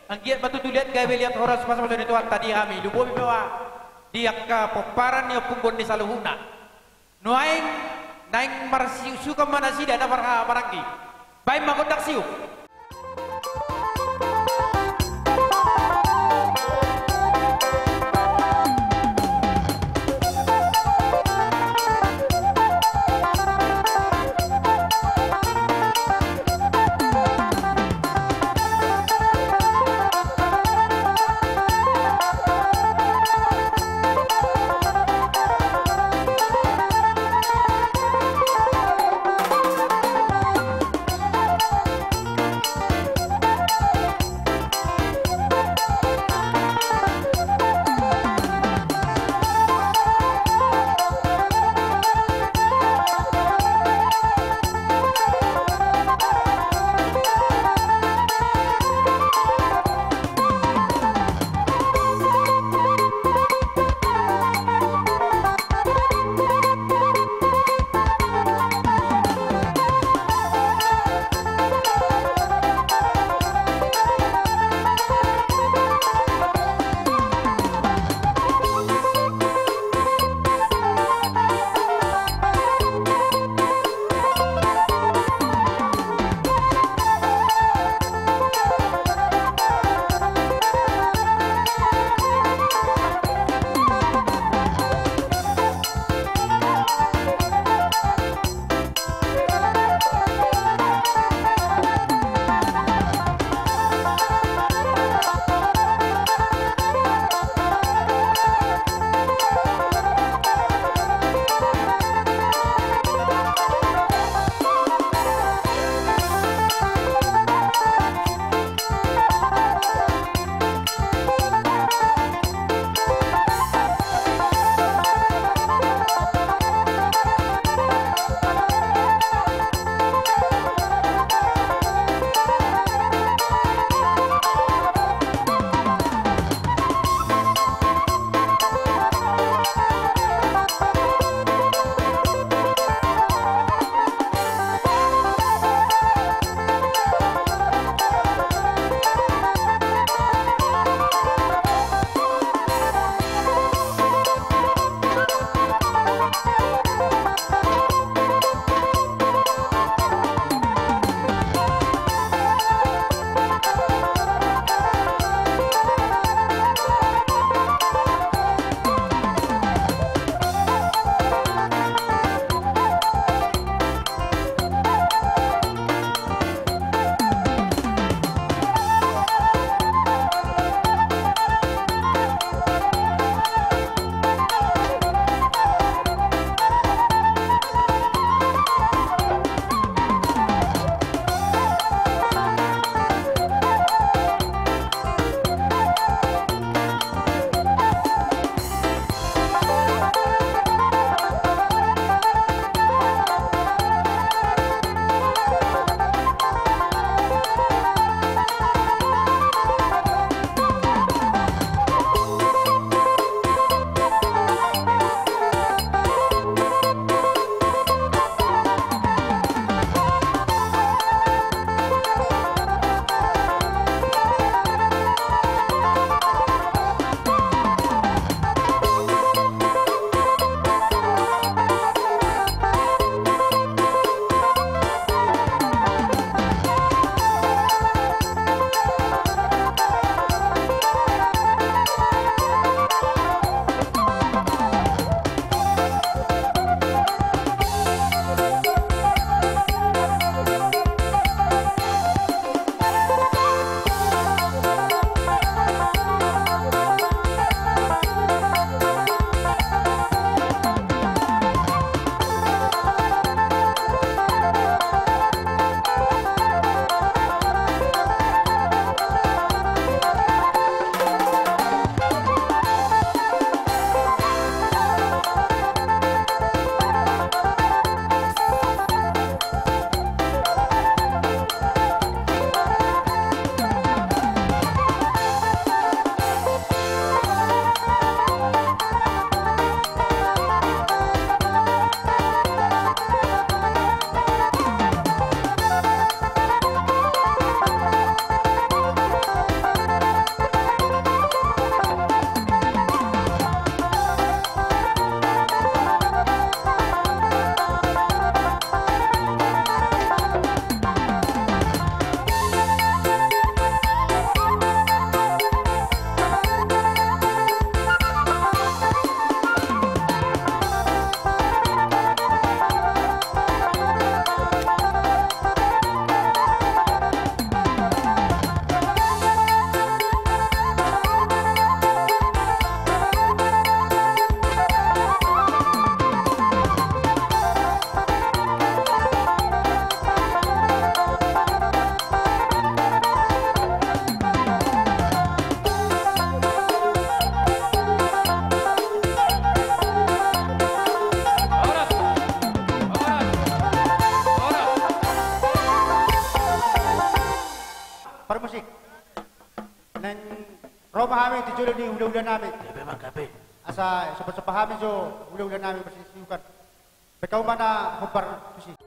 Anggiat ma tutu liat gabe liat horas pasupasu ni Tuhanta di hami, lumobi pe di angka pomparan ni ompung on di saluhutna. Nuaeng naeng marsiusukan ma nasida na marhahamaranggi. Baen ma gondang siup. Naeng ro ma hami di jolo ni hulahula nami. Gabe ma, gabe. Asa sopat-sopat hami jo hulahula nami marsiukan. Baen hamu ma na hombar tusi.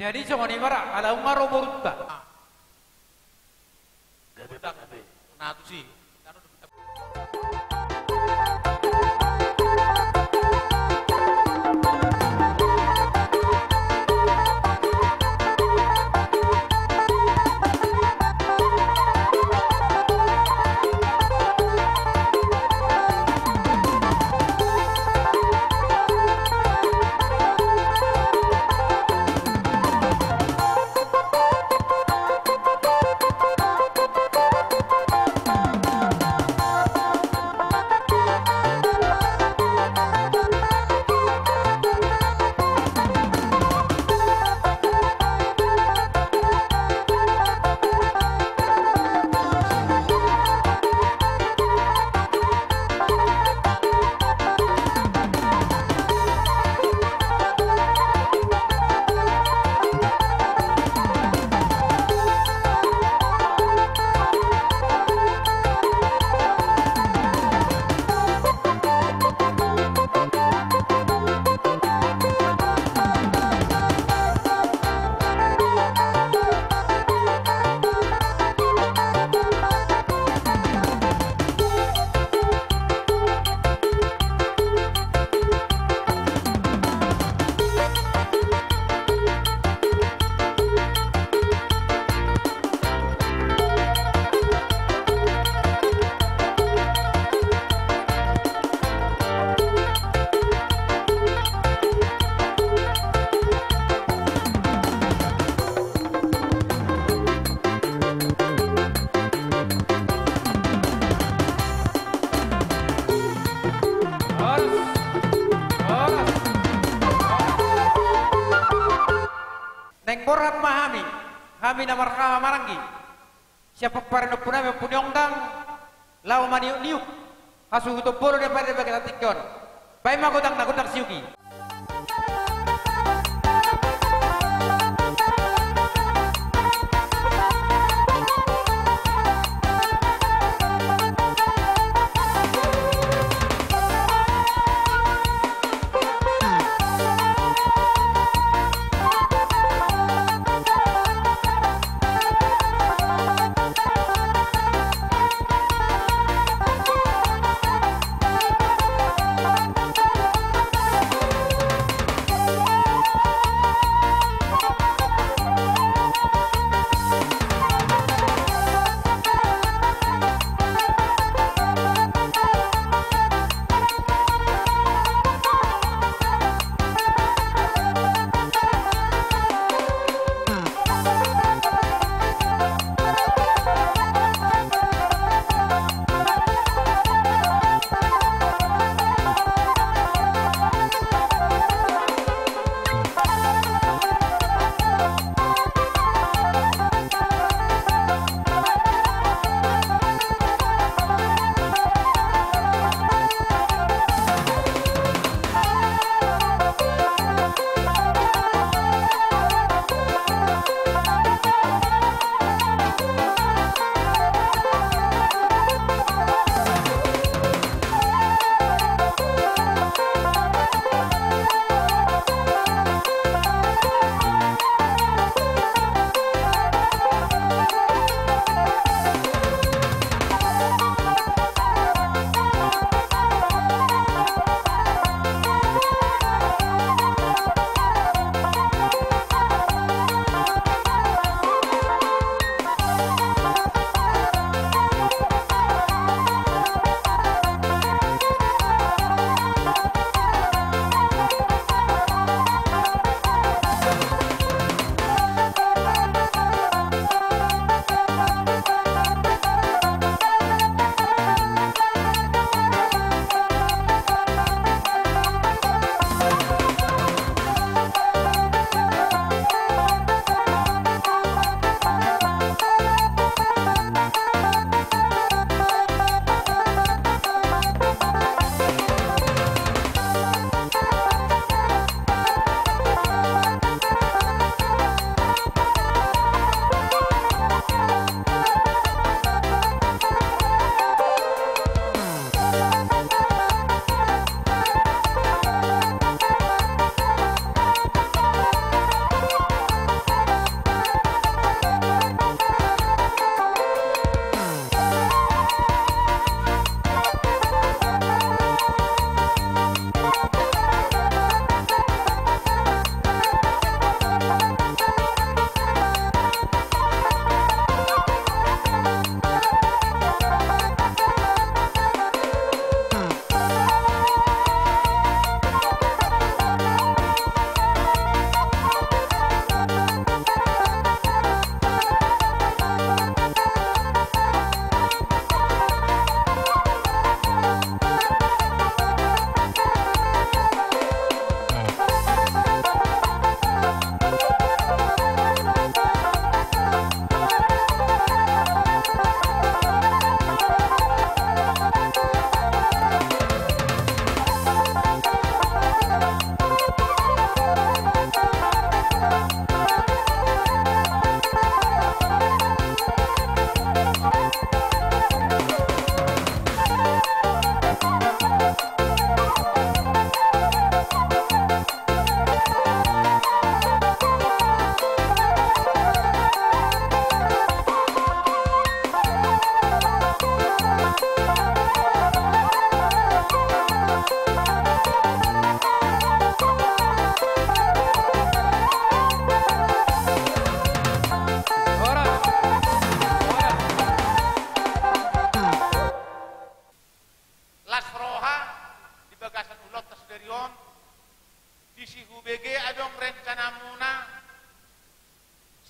Jadi songon i ma ra, ala unang ro borunta. Gabe, gabe. Nah, tusi. Naeng borhat ma hami, hami na marhaha maranggi, sian pomparan ni ompunami, Ompu ni Onggang, laho maniuk-niuk hasuhuton bolon na pinadapot di tingki on. Baen ma godangna, gondang siuk i.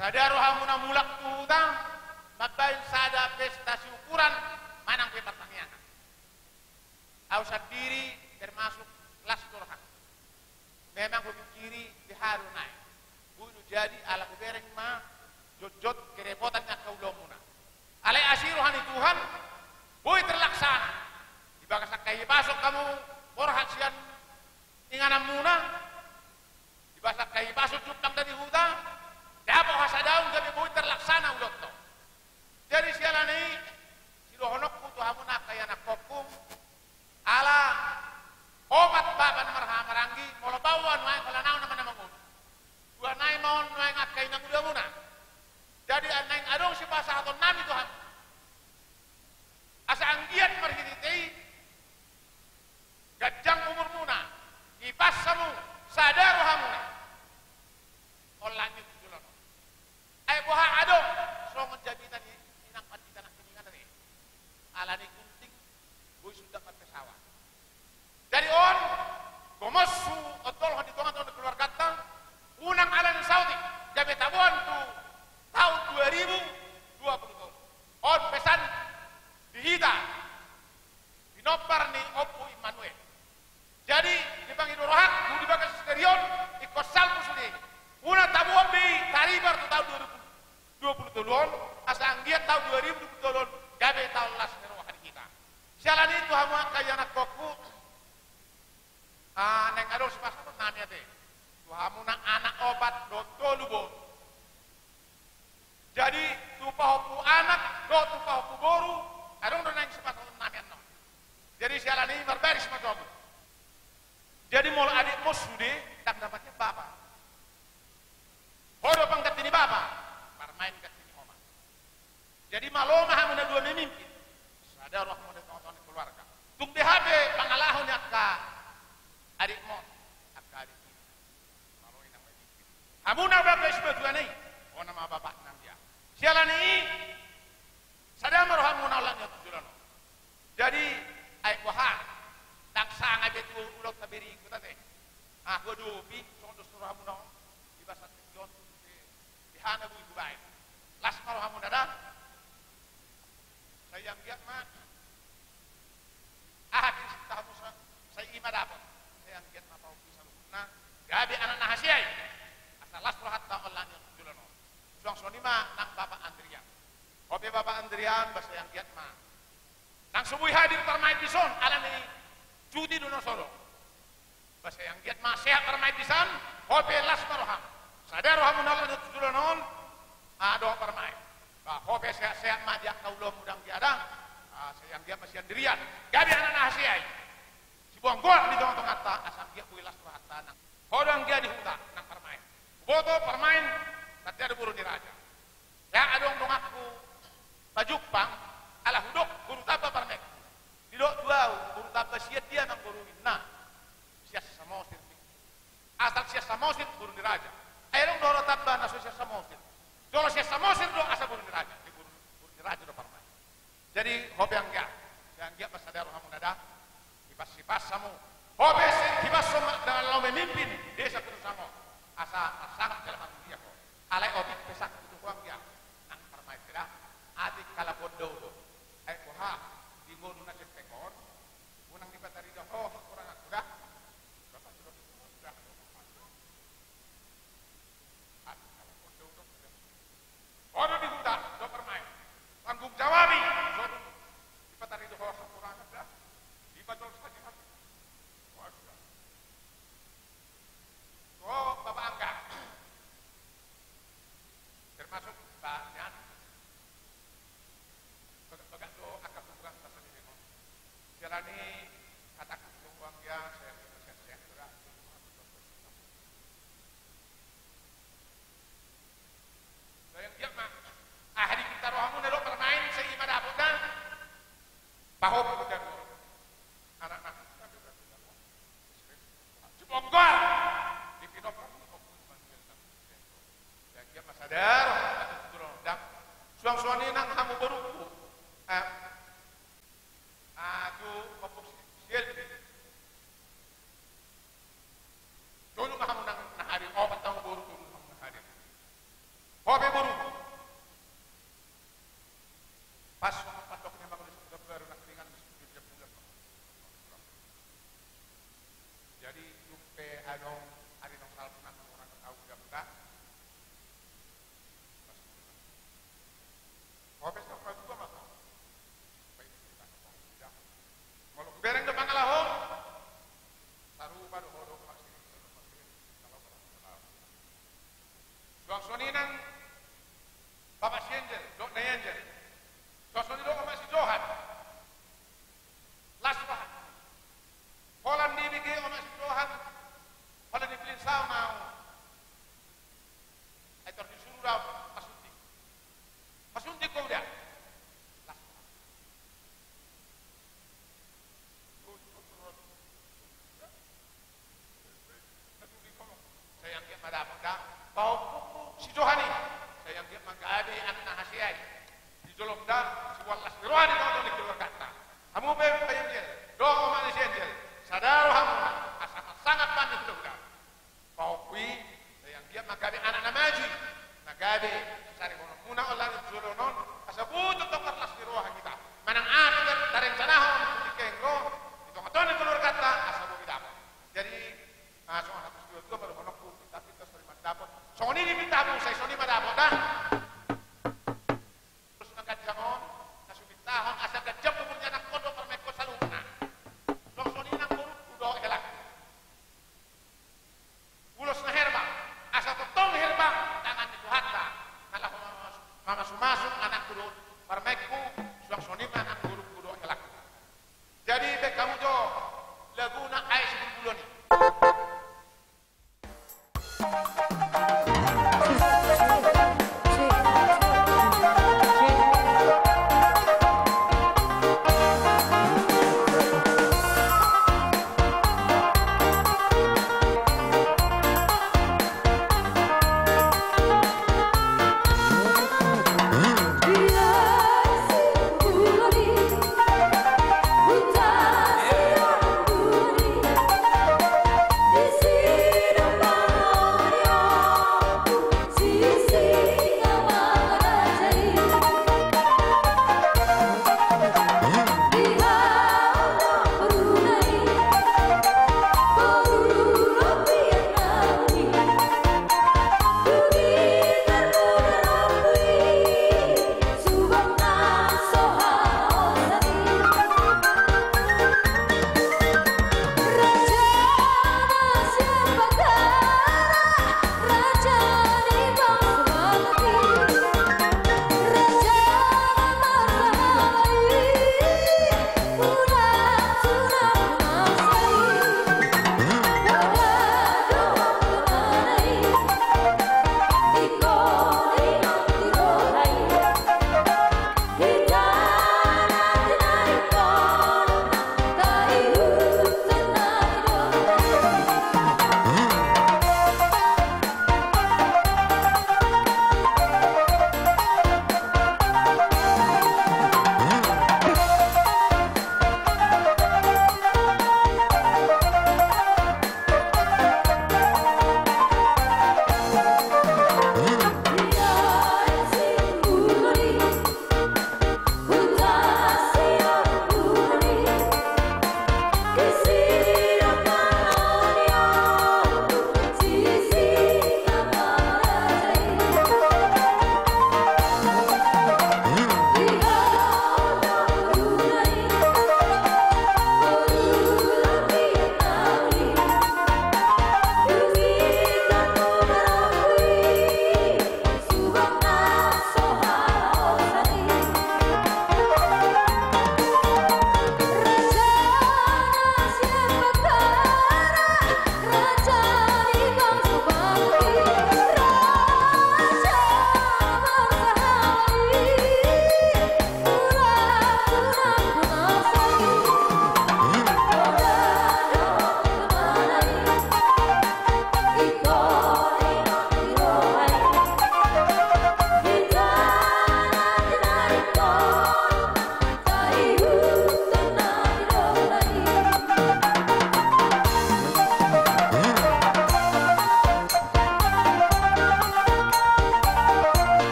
Sada rohamuna mulak tu huta, mambahen sada pesta siukuran, manang pe partangiangan. Ahu sandiri termasuk las do rohangku. Memang hupikiri beha do nai. Boi do jadi ala hubereng ma jotjot kerepotan ni angka ulaonmuna. Alai asi roha ni Tuhan, boi terlaksana. Di bagas angka hipason hamu borhat sian ingananmuna, di bagas angka hipason jumpang da di huta, dapot hasadaon gabe boi terlaksana ulaonta. Jadi siala ni i, sidohononku tu hamuna angka ianakhonhu, ala opat bapa na marhaha maranggi, molo bau on nuaeng holan ahu nama na mangolu. Dua nai ma on nuaeng angka inangulamuna. Jadi naeng adong sipasahatonnami tu hamu. Asa anggiat marhitehite i, ganjang umurmuna, hipas hamu, sada rohamuna. Holan ni tu joloan on. Ai boha adong songon jamita ni inang pandita nangkiningan ate. Ala ni gunting, boi sundat marpesawat. Jadi on, gomos huondolhon di tongatonga ni keluarganta, unang ala ni saotik, gabe taboan tu taon dua ribu dua puluh tolu. On pesan di hita, pinompar ni Ompu Immanuel. Jadi, dipangido rohangku di bagas misteri on, ingkon salpu sude. Unang taboan be i taribar tu taon dua ribu dua puluh tolu on, asa anggiat taon dua ribu dua puluh tolu on gabe taon las ni roha di hita. Siala ni i tu hamu angka ianakhonhu, ah, naeng adong sipasahatonnami ate. Tu hamuna anak opat dohot tolu boru. Jadi, tu pahompu anak dohot tu pahompu boru, adong do naeng sipasahatonnami annon. Jadi, siala ni i marbaris ma tu hamu. Jadi, molo adikmu on sude, ndang dapat ia bapa. Ho do pangganti ni bapa, parmaen ganti ni oma. Jadi, malo ma hamu na dua memimpin. Sada rohamuna di tongatonga ni keluarga. Tung beha pe pangalaho ni angka adikmu on, angka adik i. Malo i nang memimpin. Hamuna bapa i sibatua na i. Ho nama bapa nang dia. Siala ni i, sada ma rohamuna holan ni tu joloan on. Jadi, ai boha, ndang sanga be tu ulaonta berikut ate. Ah, ahu adopi, songon dos ni rohamuna on, di bagasan tingki on, tu beha na boi hubahen. Las ma rohamuna da. Sai anggiat ma. Aha di sitahamu sa-, sai i ma dapot. Sai anggiat ma pahompu i saluhutna. Gabe anak na hasea i. Asa las rohanta holan ni tu joloan on. Suang songon i ma nang Bapak Andrian. Ho pe Bapak Andrian, ba sai anggiat ma. Nang so boi hadir parmaen dison, ala ni cuti do na so adong. Ba sai anggiat ma sehat parmaen dison, ho pe las ma roham. Sada rohamuna holan ni tu joloan on, ah, dohot parmaen. Ba ho pe sehat-sehat ma di angka ulaonmu da anggia da. Ah, sai anggiat ma si Andrian. Gabe anak na hasea i. Siboan golap di tongantonganta, asa anggiat boi las rohanta nang. Ho do anggia di huta, nang parmaen. Huboto parmaen, tanda do boru ni raja. Ia adong donganku pajumpang, ala hudok boru tamba parmaenku. Didok tu ahu, boru tamba sian dia nang boru i, ninna. Sian Samosir. Asal sian Samosir boru ni raja. Ai adong do boru tamba na so sian Samosir. Jolo sian Samosir do asa boru ni raja. Di boru, boru ni raja do parmaen. Jadi, ho pe anggia, sai anggiat ma sada rohamuna da, hipas-hipas hamu. Ho pe sai hipashon ma, dengan laho memimpin desa Kutusango. Asa, asa sangap dalam aku dia ho. Alai otik pe sangap tu ho anggia. Nang parmaen pe da, atik halak on do. Ai boha, di ngolu na senteng on, unang dipatarida ho hakuranganku da. Bapak sudah, sudah. Ho do di huta, do parmaen. Tanggung jawabi, so dipatarida ho hakurangan da. Dipajolo saja. Waduh. Oh, Bapak Angga. Termasuk Pak Jan. Bagak-bagak do angka hubungan pasal ini, no. Siala ni hatangku tu ho anggia, saya sehat-sehat juga. Sai anggiat ma. Aha di pinta rohamuna do parmaen, sai i ma dapot da. Pahompu jago. Anak-anak. Siboan golap. Di pinompar. Sai anggiat ma sada rohamuna tu joloan on da. Pahompu si Johan i, sai anggiat ma gabe anak na hasea i. Di jolom da, siboan las ni roha di tongatonga ni keluarganta. Hamu pe Pak Jenderal, dohot omak ni si Jenderal, sada rohamuna, asa marsangap hami tu hulahula. Pahompu i, sai anggiat ma gabe anak na maju i, na gabe sarimononmuna on laho tu joloan on, asa boi tongtong marlas ni roha hita. Manang aha pe tarencanahon di tingki on, di tongatonga ni keluarganta, asa boi dapot. Jadi, ah, songon hata situa-tua ma dohononku, pinta-pinta sori mandapot. Songon i di pinta hamu, sai songon i ma dapot, da. Ulos na ganjang on, na so pintahon, asa ganjang umur ni anakkon dohot parumaenkon saluhutna. Suang songon i nang borungku dohot helangku. Ulos na herbang, asa tongtong herbang tangan ni Tuhanta, na laho mamasu-, mamasumasu anakku dohot parumaenku, suang songon i ma nang borungku dohot helangku. Jadi, baen hamu jo laguna Aek Sibulbulon i.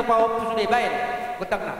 pahompu sude, baen gondangna.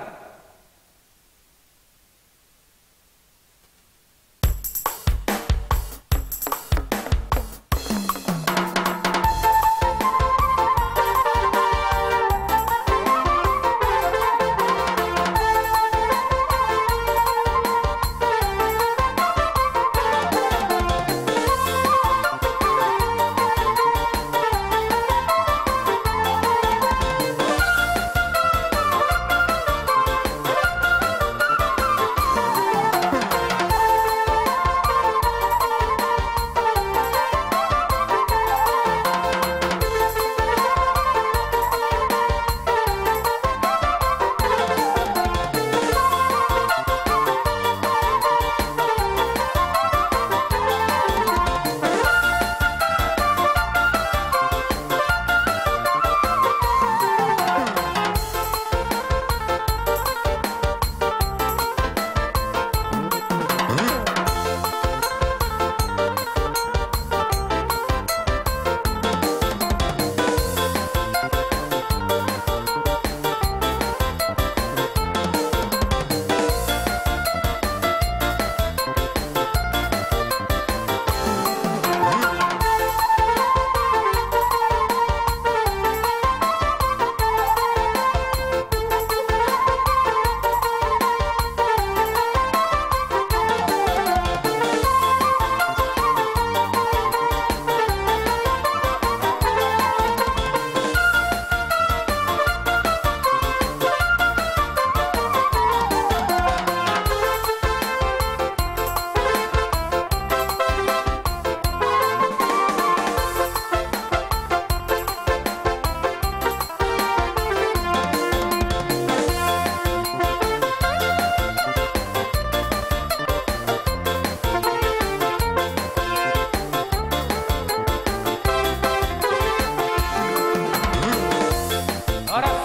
Horas,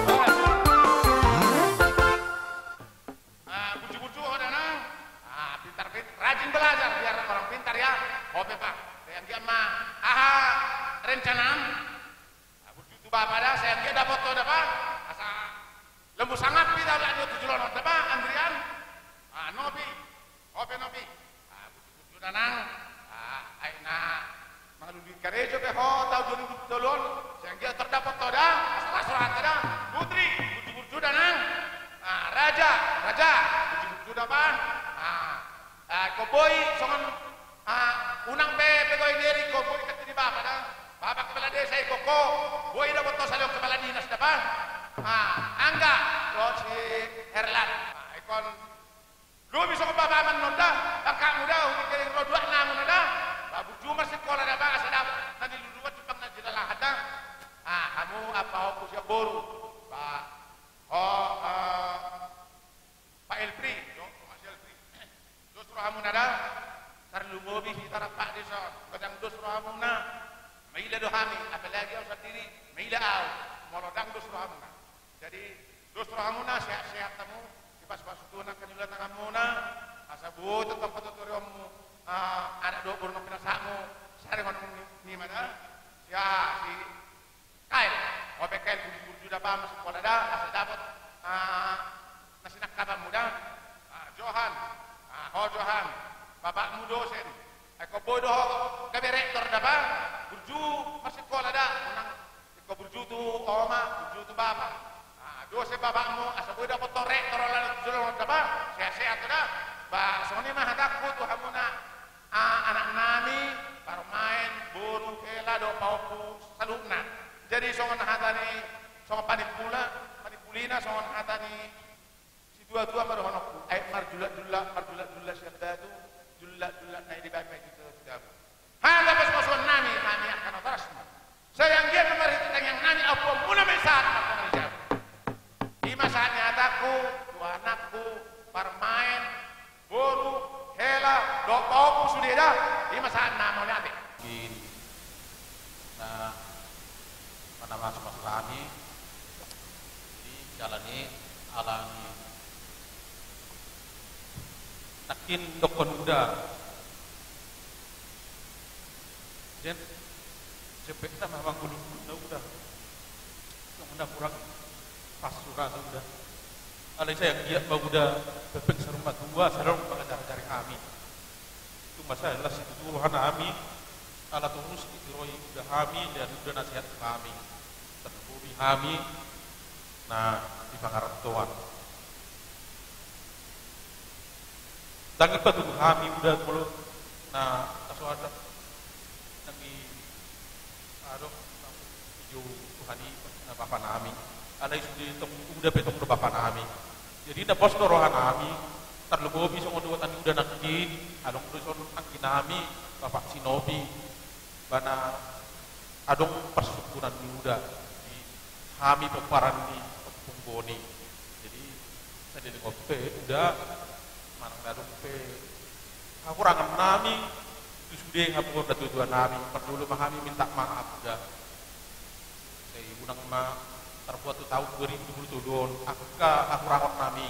horas, horas. Ah, burju-burju ho da nang. Ah, pintar, pintar, rajin belajar, biar orang pintar ya. Ho pe, Pak. Sai anggiat ma aha rencanam? Ah, burju tu Bapa da, sai anggiat dapot ho da, Pak. Asa lembu sangap hita, alani tu joloan on da, Pak, Andrian. Ah, Nopi. Ho pe, Nopi. Ah, burju-burju da nang. Ah, ai na mangalului karejo pe ho taon dua ribu dua puluh tolu on, sai anggiat tardapot ho da, asa las rohanta da. Putri, burju-burju da nang. Ah, Raja, Raja, burju-burju da, Pak. Ah, ah, ingkon boi songon, ah, unang pe, pe boi ni eri, ingkon boi tangki ni Bapa da. Bapa kepala desa, ingkon ho boi dapot ho saleleng kepala dinas da, Pak. Ah, Angga, dohot si Herlan. Ah, ingkon lobi songon bapa annon da, bangkakmu da, hudinggaling ro duanamuna da. Ba burju marsikola da, ba asa dapot na niluluan, timbang na jinalahan da. Ah, hamu pahompu sian boru. Ba ho, eh, Pak Elfri, jo, Pak Elfri. Dos rohamuna da, tarlumobi hita rap di son, godang dos rohamuna. Maila do hami, apalagi au sandiri, maila au. Molo ndang dos rohamuna. Jadi, dos rohamuna, sehat-sehat hamu, dipasu-pasu Tuhan angka ni ulaon tanganmuna, asa boi tongtong patuturionmu, ah, anak dohot boru na pinasatmu, saringonon ni, ni ma da, sia, si Kael, ho pe Kael, burju-burju da, ba marsikola da, asa dapot, ah, na sinangkapanmu da. Ah, Johan, ah, ho Johan, bapakmu dosen, ai ingkon boi do ho gabe rektor da, ba burju marsikola da, unang ingkon burju tu oma, burju tu bapa. Ah, dosen bapakmu, asa boi dapot ho rektor alana tu joloan on da, ba sehat-sehat ho da. Ba songon i ma hatangku tu hamuna, ah, anaknami, parumaen, boru, hela dohot pahompu saluhutna. Jadi songon hata ni, songon panimpulina, panimpulina, songon hata ni situa-tua ma dohononku, ai marjulak-julak, marjulak-julak sian batu, julak-julak na i dibaen ma i tu jabu. Hata pasu-pasuonnami, hami angka natorasmu. Sai anggiat na marhite tangiangnami ampuonmuna ma i sahat martonga ni jabu. I ma sahat ni hatangku tu anakku, parumaen, boru, hela dohot pahompu sude da. I ma sahatna, mauliate. Mungkin na manamasu-masu hami di jalan i, alani nangkin dohonon uda. Jadi, jempekna ma manggulung-gulung na uda. Songon na hurang pas surata uda. Alai sai anggiat ma uda pepeng saur matua, sai adong mangajarajari hami. Tung masa las situtu rohanami, ala torus ditiroi uda hami, dan uda nasihat hami. Tarlumobi hami na di pangarantoan. Ndang i patudu hami uda molo na tasoada. Ndang i adong, tong i jo Tuhan i na bapanami. Alai sude tong uda pe tong do bapanami. Jadi na pos do rohanami, tarlumobi songon dohonon ni uda nangkin, adong do dison angginami, Bapak Sinopi. Ibana adong parsungkunan ni uda di hami pomparan ni Ompung Boni. Jadi, saleleng on pe uda, manang na adong pe hahurangannami tu sude hamu natuatuanami, parjolo ma hami minta maaf uda. Sai unang ma tarbuat tu taon dua ribu dua puluh tolu on angka hahurangannami.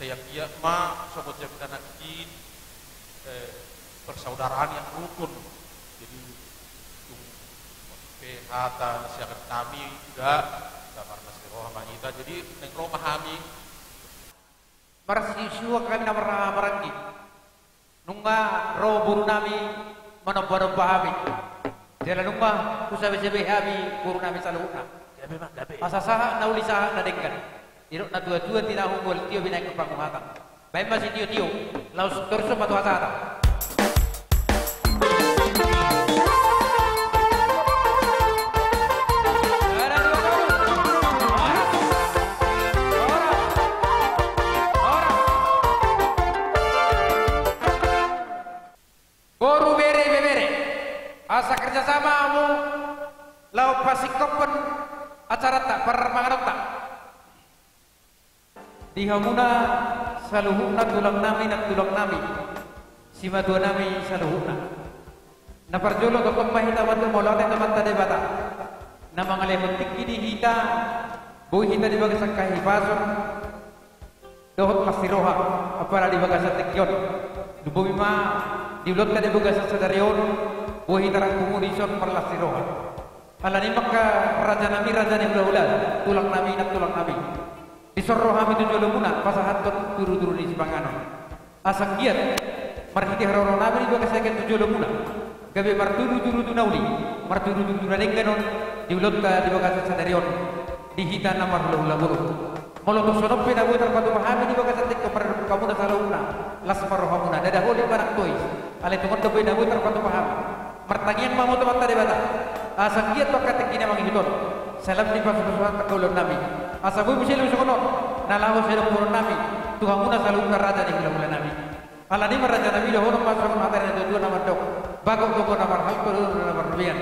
Sai anggiat ma songon jamita nangkin, eh, persaudaraan yang rukun. Jadi, tung pe hata siakan kami uda, marlas ni roha ma hita. Jadi, naeng ro ma hami. Marsiusiuan hami na marhaha maranggi. Nunga ro borunami manombanomba hami. Jala nunga husabesabe hami borunami saluhutna. Gabe ma, gabe. Asa sahat na uli sahat na denggan. Didok natuatua, tinahu mual tio binahen panguhatan. Baen ma sitiotio, laos torus ma tu hasahatan. Boru, bere, ibebere, asa kerjasama hamu laho pasingkophon acaranta, parmanganonta. Di hamuna saluhutna tulangnami nang tulangnami, simatuanami saluhutna. Na parjolo tongtong ma hita mandok mauliate tu Amanta Debata na mangalehon tingki di hita, boi hita di bagasan hahipason dohot las ni roha, apala di bagasan tingki on. Lumobi ma di ulaonta di bagasan sadari on, boi hita rap pungu dison marlas ni roha. Alani i ma angka rajanami, raja ni hulahula, tulangnami nang tulangnami, dison ro hami tu jolomuna pasahathon turuturu ni sipanganon. Asa anggiat marhite haroroanami di bagasan tu jolomuna, gabe marturuturu tu na uli, marturuturu tu na denggan on di ulaonta di bagasan sadari on, di hita na marhulahula boru. Molo tung songon on pe na boi tarpatupa hami di bagasan tingki on marhite hamuna saluhutna, las ma rohamuna, ndada holit manang tois. Alai tung on dope na boi tarpatupa hami. Martangiang ma hamu tu Amanta Debata asa anggiat tu angka tingki na mangihut on, sai lam dipasupasu Tuhan angka ulaonnami. Asa boi muse songon on na laho sian dohononnami tu hamuna saluhutna raja ni hulahulanami. Alani i ma rajanami, dohonon ma songon hata ni natuatua na mandok: Bagot do na marhalto, dohonon do na marrobean.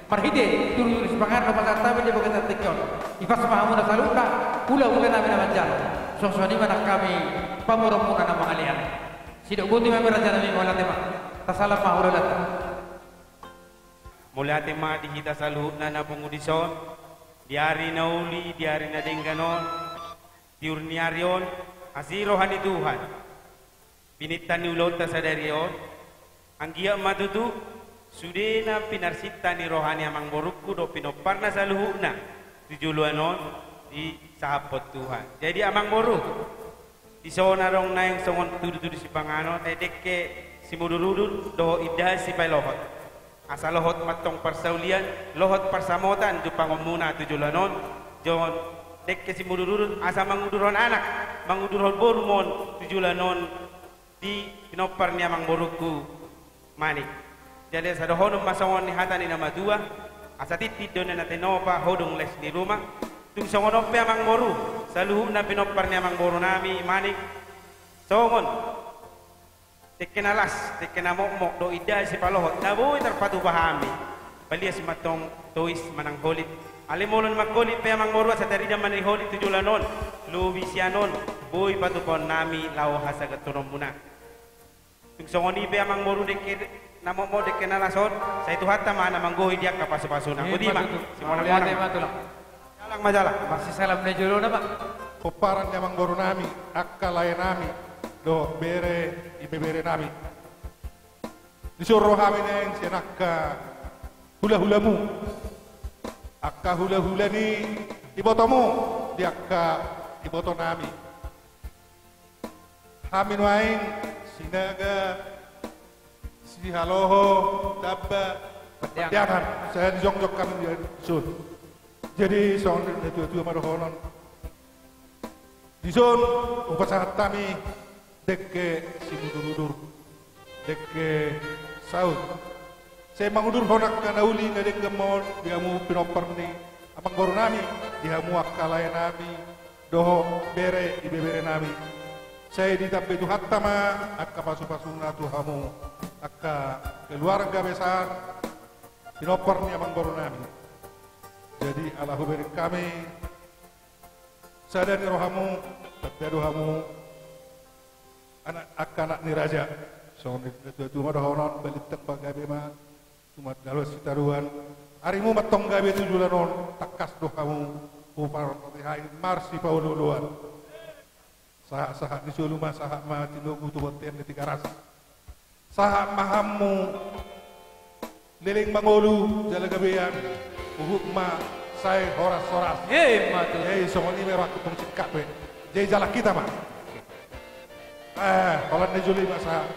Marhite turuturu sipanganon na pasahat hami di bagasan tingki on, ipas ma hamuna saluhutna hulahulanami na manjalo. Songon i ma nang hami pamoruonmuna na mangalean. Sidok botima ma rajanami, mauliate ma. Tasalam ma hulahulanta. Mauliate ma di hita saluhutna na pungu dison, di ari na uli, di ari na denggan on, tiur ni ari on, asi roha ni Tuhan. Pinangido ni ulaonta sadari on, anggiat ma tutu sude na pinarsinta ni roha ni amangborungku dohot pinomparna saluhutna tu joloan on disahaphon Tuhan. Jadi amangboru, dison adong naeng songon tudutudu sipanganon, eh, dengke simudurudur dohot indahan sipalohot. Asa lohot ma antong parsaulian, lohot parsamotan jumpangonmuna tu joloan on, songon dengke simudurudur, asa mangudurhon anak, mangudurhon boru ma on tu joloan on di pinompar ni amangborungku Manik. Jala sai dohonon ma songon ni hata ni na matua: Asa tintin do na tinopa, hodong les ni ruma. Tung songon on pe amangboru, saluhutna pinompar ni amangborunami Manik, songon dengke na las, dengke na mokmok dohot indahan sipalohot na boi tarpatupa hami, palias ma antong tois manang holit. Alai molo na mangholit pe amangboru, asa tarida ma na holit tu joloan on, lobi sian on boi patupaonnami laho hasagatonmuna. Tung songon i pe amangboru, dengke na mokmok, dengke na las on, sai Tuhanta ma na manggohi di angka pasupasuna. Ima tutu. Botima. Mauliate ma tulang. Jalang ma jala. Marsisalam na jolo nama. Pomparan ni amangborunami, angka laenami dohot bere ibeberenami. Dison ro hami naeng sian angka hulahulamu, angka hulahula ni Ibotomu di angka ibotonami. Hami nuaeng Sinaga, Sihaloho, Damba, Pandiangan. Pandiangan. Sai dijongjong hami di son. Jadi songon na tuatua ma dohonon. Di son hupasahat hami dengke simudurudur, dengke saut. Sai mangudurhon angka na uli na denggan ma on di hamu pinompar ni amangborunami, di hamu angka laenami dohot bere ibeberenami. Sai ditambai Tuhanta ma angka pasupasuna tu hamu angka keluarga besar pinompar ni amangborunami. Jadi ala hubereng hami sada ni rohamu, tanda do hamu anak, angka anak ni raja. Songon na tuatua ma dohonon, balintang pagabe ma, tumandalhon sitadoan. Arimu ma antong gabe tu joloan on, tangkas do hamu huparpatihai marsipaolooloan. Sahat, sahat ni solu ma, sahat ma Tinogu tu bontean ni Tigaras. Sahat ma hamu leleng mangolu jala gabean, huhut ma sai horashoras. Emma tutu. Jadi songon i ma rohangku, tong singkat pe. Jadi jalan hita ma. Eh, holan na jolo i ma sahat.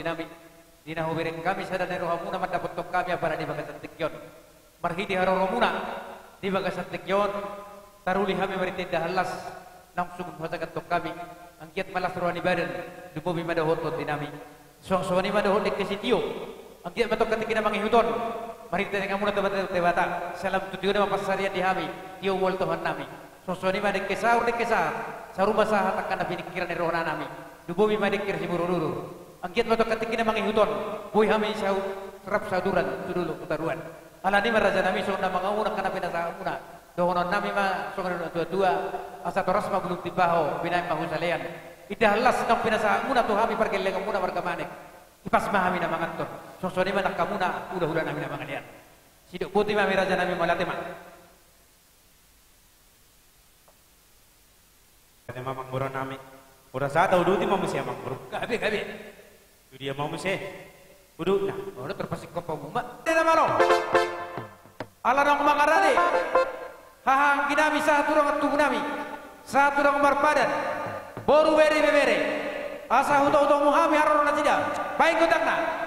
nami, di na hubereng hami sada ni rohamuna mandapothon hami apala di bagasan tingki on. Marhite haroromuna di bagasan tingki on, taruli hami marhite indahan las naung sun huhasagathon hami. Anggiat ma las roha ni badan, lumobi ma dohot tondi nami. Songon i ma dohot dengke sitio, anggiat ma tongka tingki na mangihut on marhite tanganmuna tu Debata, Debata, sai lam tu tio nama pansarian di hami, tio mual Tuhan nami. Songon i ma dengke saur dengke sahat, saur masahat angka na piningkiran ni roha nami, lumobi ma dengke simururudur. Anggiat ma tongka tingki na mangihut on boi hami saur rap saduran tu dolok tu toruan. Alani ma raja nami, songon na mangauna angka na pinasahatmuna, dohonon nami ma songon na didok natuatua: Asa toras ma bulung timbaho, binahen ma husalean. Indahan las naung pinasahatmuna tu hami pargellengonmuna marga Manek, ipas ma hami na manganhon. Songon i ma nang hamuna hulahula nami na mangalean. Sidok boti ma hami raja nami, mauliate ma. Ate ma amangboru nami. Mura sata uduti ma muse amangboru. Gabe, gabe. Tu dia ma muse udutna? Olo, tarpasingkop hamu ma. Dena malo. Ala naung mangarade haha anggi nami sahat tu dongan tubu nami, sahat tu dongan marpadan, boru, bere, ibebere, asa hutohutohon hami haroro nasida. Baen gondangna.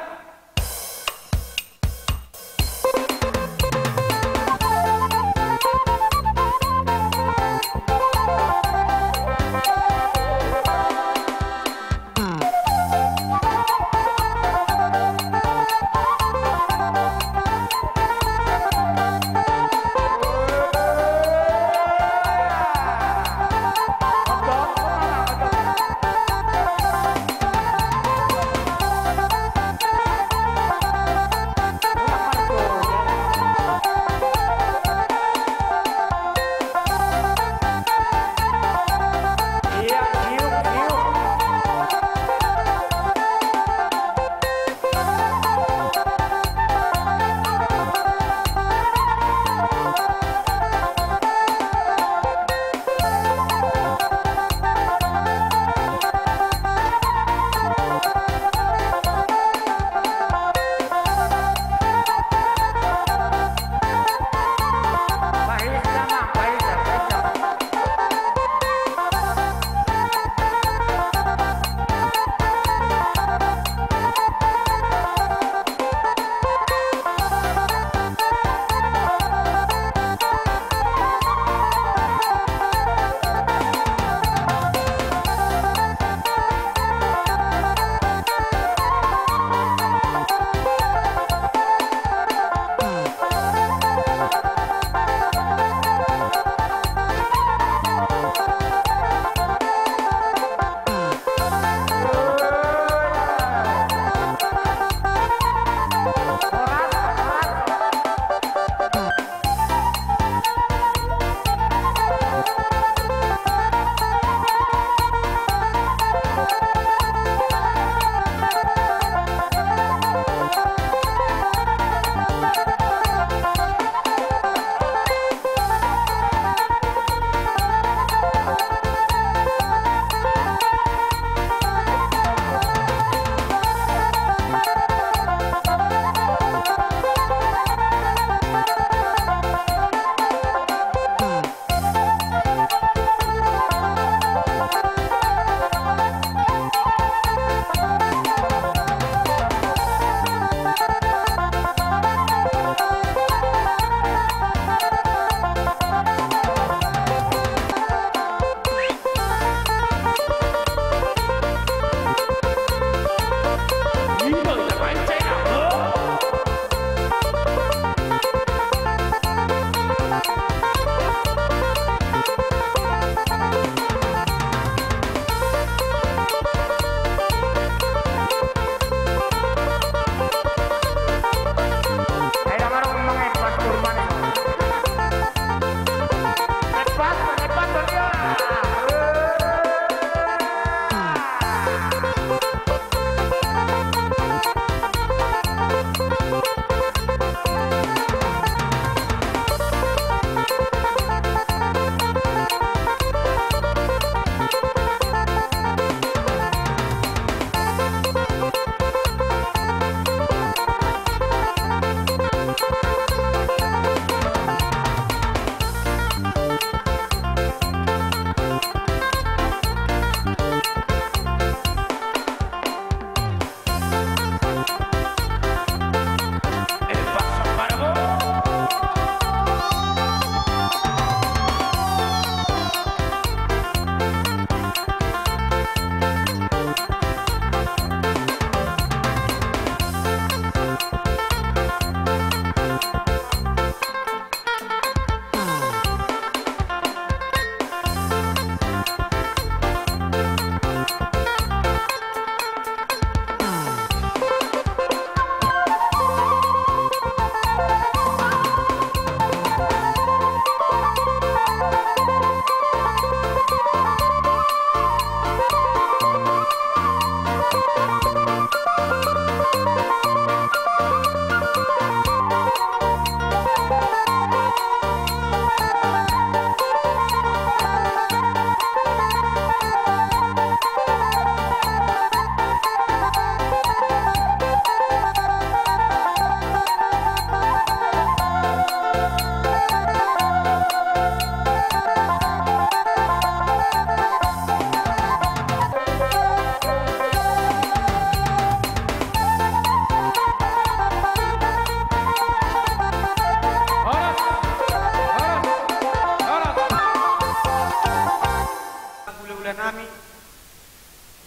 Hulahula nami,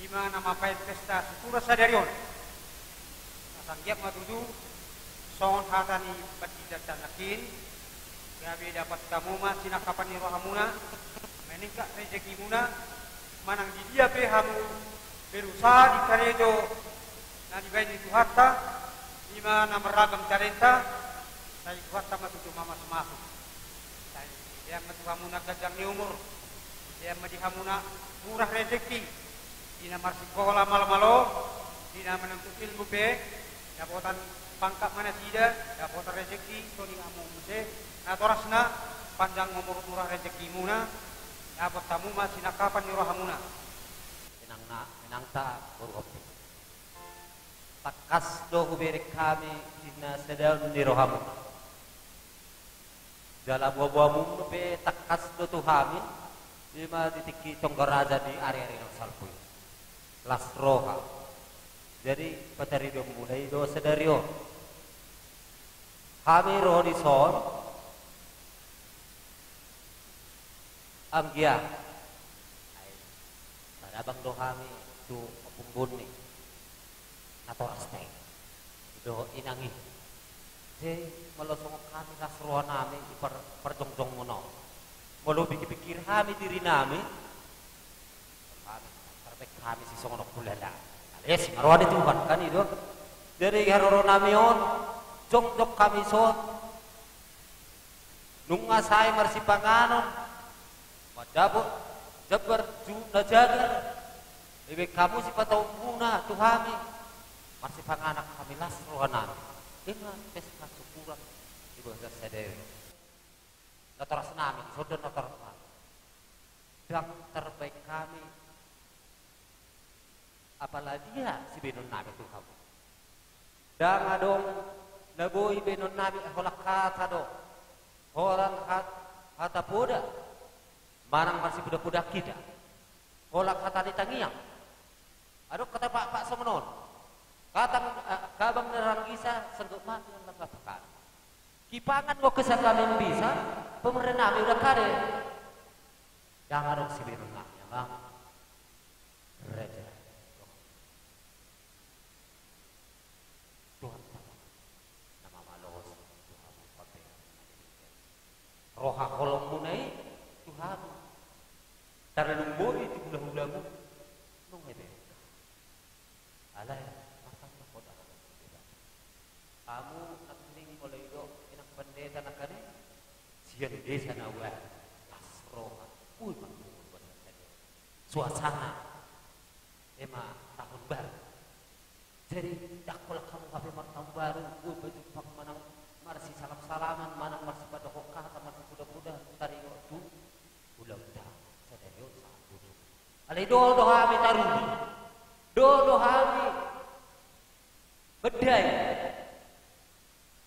i ma na mambahen pesta syukuran sadari on. Asa anggiat ma tutu songon hata ni pandita nangkin, gabe dapot hamu ma sinangkapan ni rohamuna, meningkat rezekimuna, manang di dia pe hamu berusaha di karejo na dibahen ni Tuhanta, i ma na marragam talenta, sai Tuhanta ma tutu mamasumasu. Sai dilean ma tu hamuna ganjang ni umur, dilean ma di hamuna murah rezeki, di na marsikola malo-malo, di na manuntut ilmu pe, dapotan pangkat ma nasida, dapotan rezeki, songon i hamu muse, natorasna panjang umur murah rezekimuna, dapot hamu ma sinangkapan ni rohamuna. Inangna, inangta, boru Hopi. Tangkas do hubereng hami di na sadaon ni rohamuna. Jala boaboamuna pe tangkas do tu hami, i ma di tingki tongga raja di ariari na salpu i. Las roha. Jadi, pataridoonmuna i do sadari on. Hami ro dison, anggiat, ai, tarabang do hami tu ompung bonni, natorasta i dohot inang i. Jadi, molo songon hami las rohanami di par-, parjongjongmuna on, molo pikir-pikir hami dirinami, hami, tarbaen hami sisongon ompung lala. Alai asi ma roha ni Tuhan, kan i do. Jadi, haroroanami on, jongjong hami dison, nunga sae marsipanganon, mandapot jambar tu na jagar, dibaen hamu sipatauonmuna tu hami, marsipanganon hami las rohanami. Inna pesta syukuran di bagasan sadari on. Natorasnami, songon natorasnami. Ndang tarbaen hami apala dia sibaenonnami tu hamu. Ndang adong na boi baenonnami, holan hata do, holan hat-, hata poda, manang marsipoda-poda hita, holan hata ni tangiang. Adong hata pakpak songon on. Hata, eh, habang na ranggisa, sanggup mati on na papakan. Kipangan ngo kesakamin bisa, pemerinami udah kare. Ndang adong sibaenonnami, amang. Raja. Tuhan Tama, na mamalosi tu hamu pambean na denggan. Roha holongmuna i tu hamu. Tarlumobi tu hulahulamu. Nunga ibereng. Alai, martangiang hita tu Debata. Hamu nangkining molo didok inang pandita nangkaning, sian desa na ualu, las roha, ui, mangkuhul basa sadia. Suasana ema tahun baru. Jadi, ndang holan hamu hape martahun baru, ui, bajumpang manang marsisalam-salaman, manang marsipadokhon hata, marsipoda-poda, taringot tu ulaonta sadari on sahat tu ujung. Alai dohot do hami taruli, dohot do hami bendai.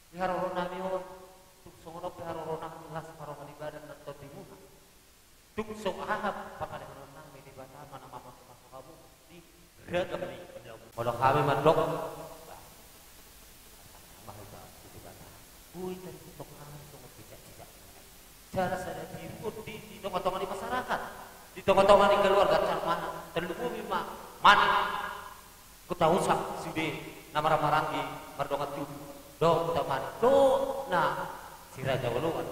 Di haroroanami on, tung songon on pe haroroanami las ma roha ni badan nang tondimuna. Tung songon aha pangalehonon nami, Debata ma na mamasumasu hamu di ragam ni ulaon. Molo hami mandok, bah, ma hita tu Debata. Boi tarida tong hami songon jejak-jejak. Jala sada tiruon di, di tonga-tonga ni masyarakat, di tonga-tonga ni keluarga, jala manang tarlumobi ma, manang Kota Usak sude na marhahamaranggi mardongan tubu, dohot Kuta Manik, dohot na si Raja Bolongan,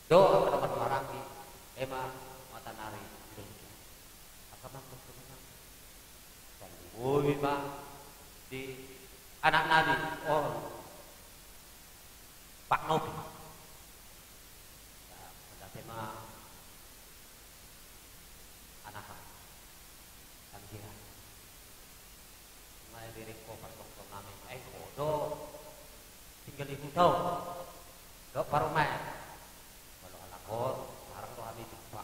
dohot angka na marhahamaranggi ema Matanari. Angka mangkon tu manang. Tarlumobi ma di anaknami on, Pak Nopi. Mauliate ma, anaha. Anggia. Nunga ibereng ho partongtong nami, eh, ho Jadi hutau, dok parumaen. Molo halak on, jarang do hami jumpa.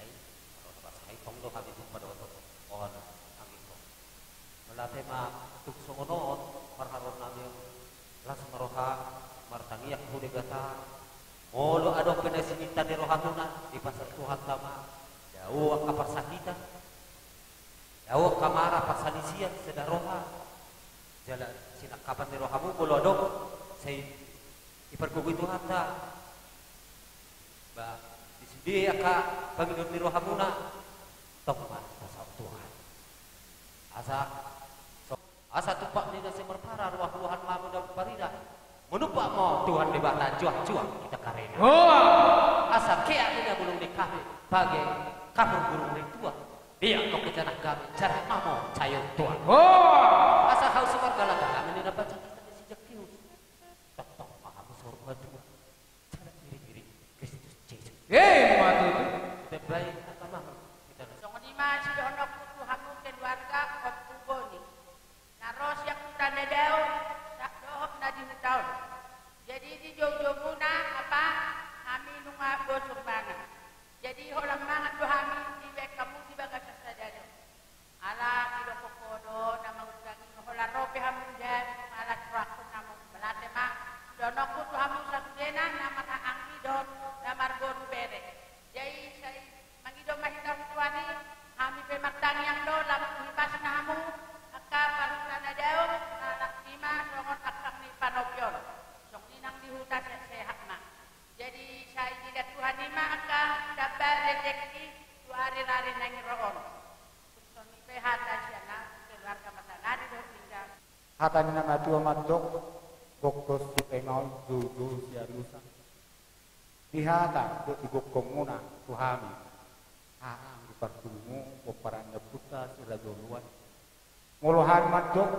Ai, molo na bahasa i tong do hami jumpa dohot on, anggi on. Molo ate ma tuk songon on, parharoan nami on, las ma roha, martangiang tu Debata. Molo adong pe na sininta ni rohamuna, dipasahat Tuhanta ma, dao angka parsakitan. Dao angka mara, parsalisian, sada roha. Jala sinangkapan ni rohamu molo adong, sai dipargogoi Tuhanta. Ba, di sude angka pangidoan ni rohamuna, tong ma dipasahat Tuhan. Asa, so, asa tumpak ni na sai marpara, ruah-ruahan ma hamu na marparida. Manumpak ma Tuhan Debata, juah-juah hita karena. Hoa! Asa keak ni na bulung ni kafe, page kapur burung ni tua. Dia kau ke janah kami, janah mamo cayo Tuhan. Hoa! Asa hau sumarga lata kami ni na baca kita ni si Jakius. Tong-tong ma hamu saur matua. Janah iring-iring Kristus Jesus. Eh, matu tu. Tebai, apa mah? Kita. Songon i ma sidohononku tu hamu keluarga, Ompu Boni. Na ro sian huta na dao, sa-, dohot na di huta on. Jadi di joujou muna, apa, hami nunga bosur mangan. Jadi holan mangan do hami dibaen hamu di bagasan sadari on. Ala didok ho do na mangundang i, holan ro pe hamu di hami, ala surakkon hamu, balate ma, sidohononku tu hamu sasudena, na marhahaanggi dohot na marboru bere. Jadi sai mangido ma hita tu Tuhan i, hami pe martangiang do, lam-, hipasna hamu, angka parhuta na dao, manang i ma songon angka ni panopi on. Songon i nang di huta se-, sehat ma. Jadi sai dilehon Tuhan i ma angka tamba rejeki tu ari-ari na naeng ro on. Songon i pe hata sian na keluarga Matanari dohot Lingga. Hata ni na matua mandok, gokhon sitenga on, joujou sialusan. Di hata dohot di gokhon muna tu hami, haha, di partumu, pomparan ni ompunta si Raja Uluan. Molo hami mandok,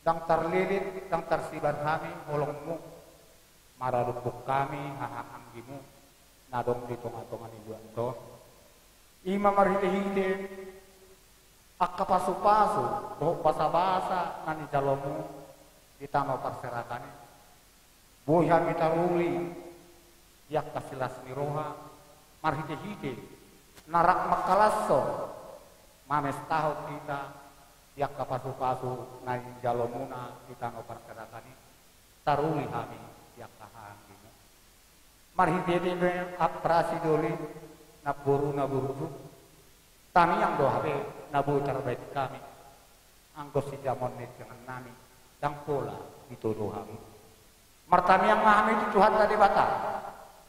ndang tarlilit, ndang tarsibar hami holongmu, maradophon hami hahaanggimu na adong di tonga-tonga ni luat on. I ma marhite-hite angka pasu-pasu dohot basa-basa na nijalomu di tano parserahan i. Boi hami taruli di angka silas ni roha, marhite-hite na rap mangkalashon, mamestahon hita di angka pasu-pasu na nijalo muna di tano parserahan i, taruli hami di angka hahaanggimu. Marhite-hite pe amprahe sidoli, namboru na burju, tangiang do hape na boi tarbahen hami, anggo sijamoon ni tangiang nami, ndang pola ditodo hami. Martangiang ma hami tu Tuhanta Debata,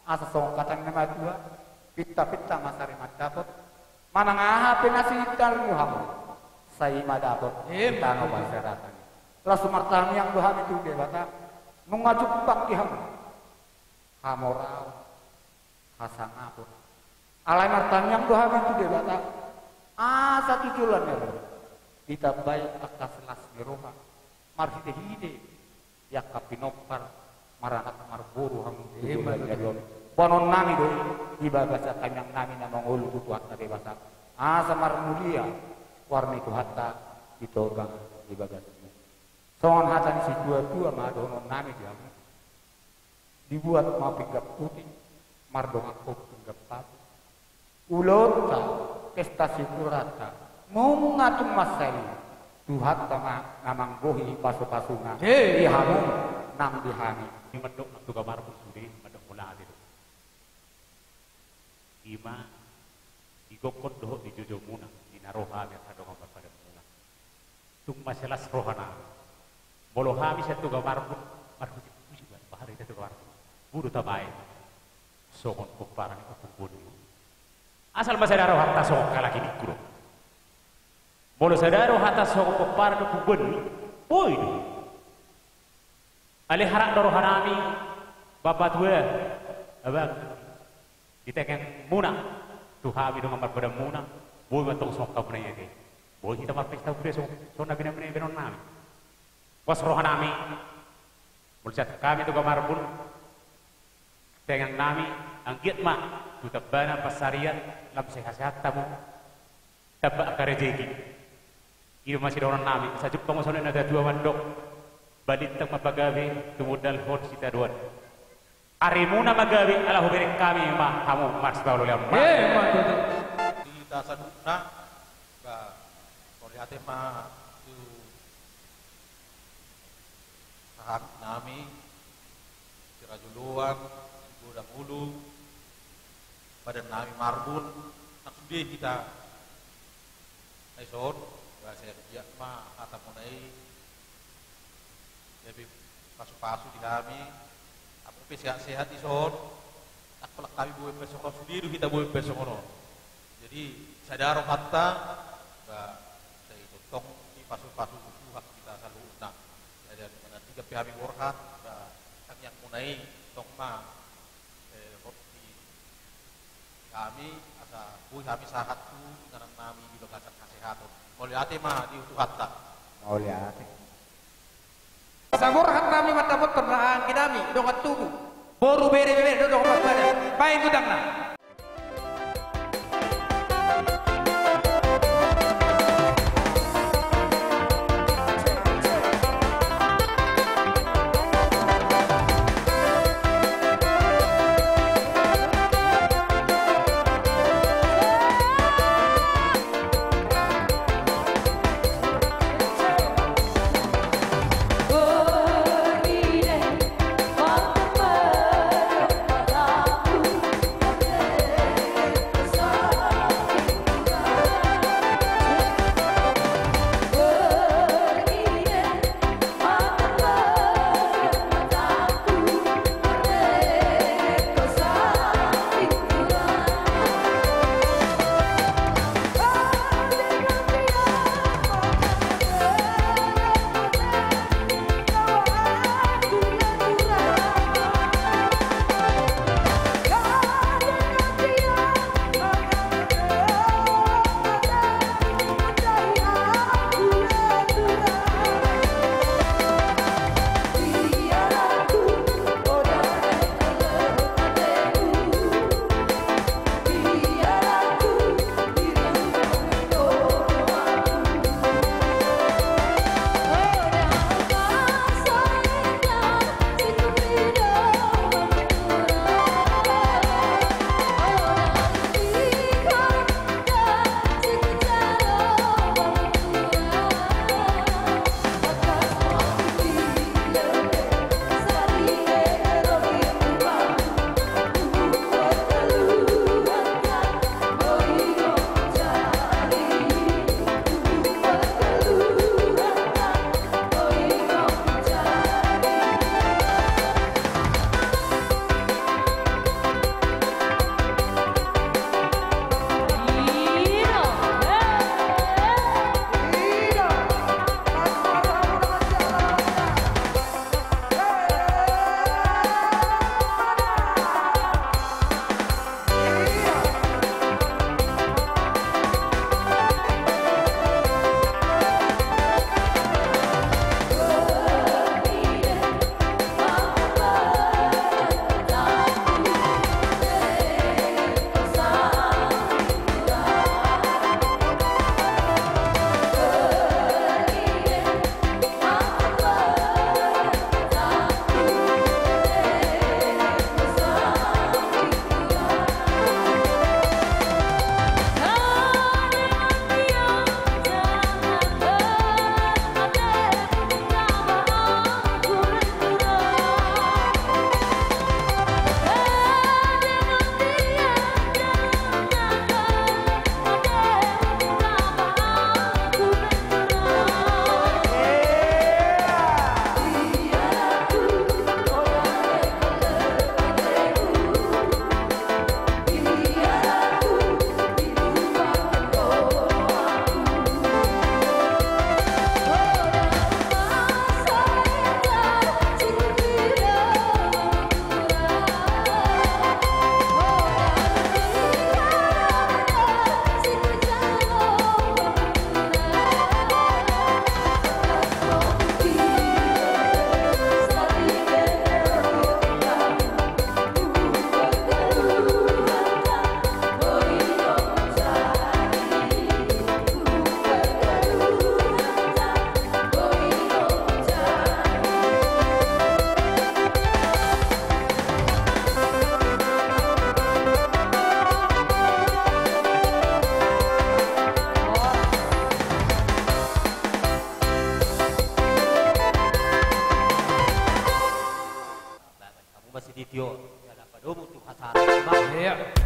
asa songon hata ni na matua, pinta-pinta ma sari mandapot, manang aha pe na sininta ni rohamu, sai i ma dapot. Emma tutu. Di tano parserahan i. Laos martangiang do hami tu Debata, nunga jumpang di hamu hamoraon, hasangapon. Alai martangiang do hami tu Debata, asa tu joloan ni ari on ditambai angka silas ni roha, marhite-hite di angka pinompar, maranak marboru hamu tu joloan ni ari on. Emma tutu. Boanon nami do i di bagasan tangiang nami na mangolu tu Tuhanta Debata, asa marmulia goar ni Tuhanta di tonga di bagasmu. Songon hata ni situa-tua ma dohonon nami di hamu. Dibuat ma pinggan puti, mardongan ho pinggan batu. Ulaonta, pesta syukuranta, nunga tung mansai i, Tuhanta ma na manggohi pasu-pasuna. Hei. Di hamu nang di hami. I mandok nang tu gamar pun sude, mandok mauliate do. I ma di gokhon dohot di joujou muna, di na ro hami angka dongan marpadan muna. Tung mansai las roha nami. Molo hami sian tu gamar pun, marhujing-hujing ma, bahari sian tu gamar pun. Boi do tabaen songon pomparan ni Ompu Boni. Asal ma sada rohanta songon halak i, ningku do. Molo sada rohanta songon pomparan ni Ompu Boni, boi do. Alai harap do roha nami, Bapa tua, Abang, di tangiang muna tu hami dongan marpadan muna, boi ma tong songon hamuna i ate. Boi hita marpesta sude songon, songon na binahen, binahen nami. Pos roha nami, molo sian hami tu gamar pun, tangiang nami, anggiat ma tu tambana pansarian, lam sehat-sehat hamu, tamba angka rejeki. I ma sidohonon nami, asa jumpang ma songon na tua-tua mandok. Balintang ma pagabe, tumundalhon sitadoan. Arimuna ma gabe, ala hubereng hami ma hamu marsipaolo-oleon. Emma tutu. Hita saluhutna, ba, mauliate ma tu sahabat nami, sirajoloan, sigodang ulu, padan nami Marbun, nang sude hita. Ai son, ba sai anggiat ma hata muna i, gabe pasu-pasu di hami, hamu pe sehat-sehat di son, nang holan hami boi pe songon on, sude do hita boi pe songon on. Jadi, sada rohanta, ba, sai tongtong dipasu-pasu Tuhan hita saluhutna. Jadi, manang di pe hami borhat, ba, tangiang muna i, tong ma, eh, roti hami, asa boi hami sahat tu inganan nami di bagasan hasehaton. Mauliate ma di Tuhanta. Mauliate. Asa borhat nami mandapothon anggi nami, dongan tubu, boru, bere, bebere, dohot dongan parbadia. Baen gutangna. Yo, jala padomu tu hasara, Bang. Iya.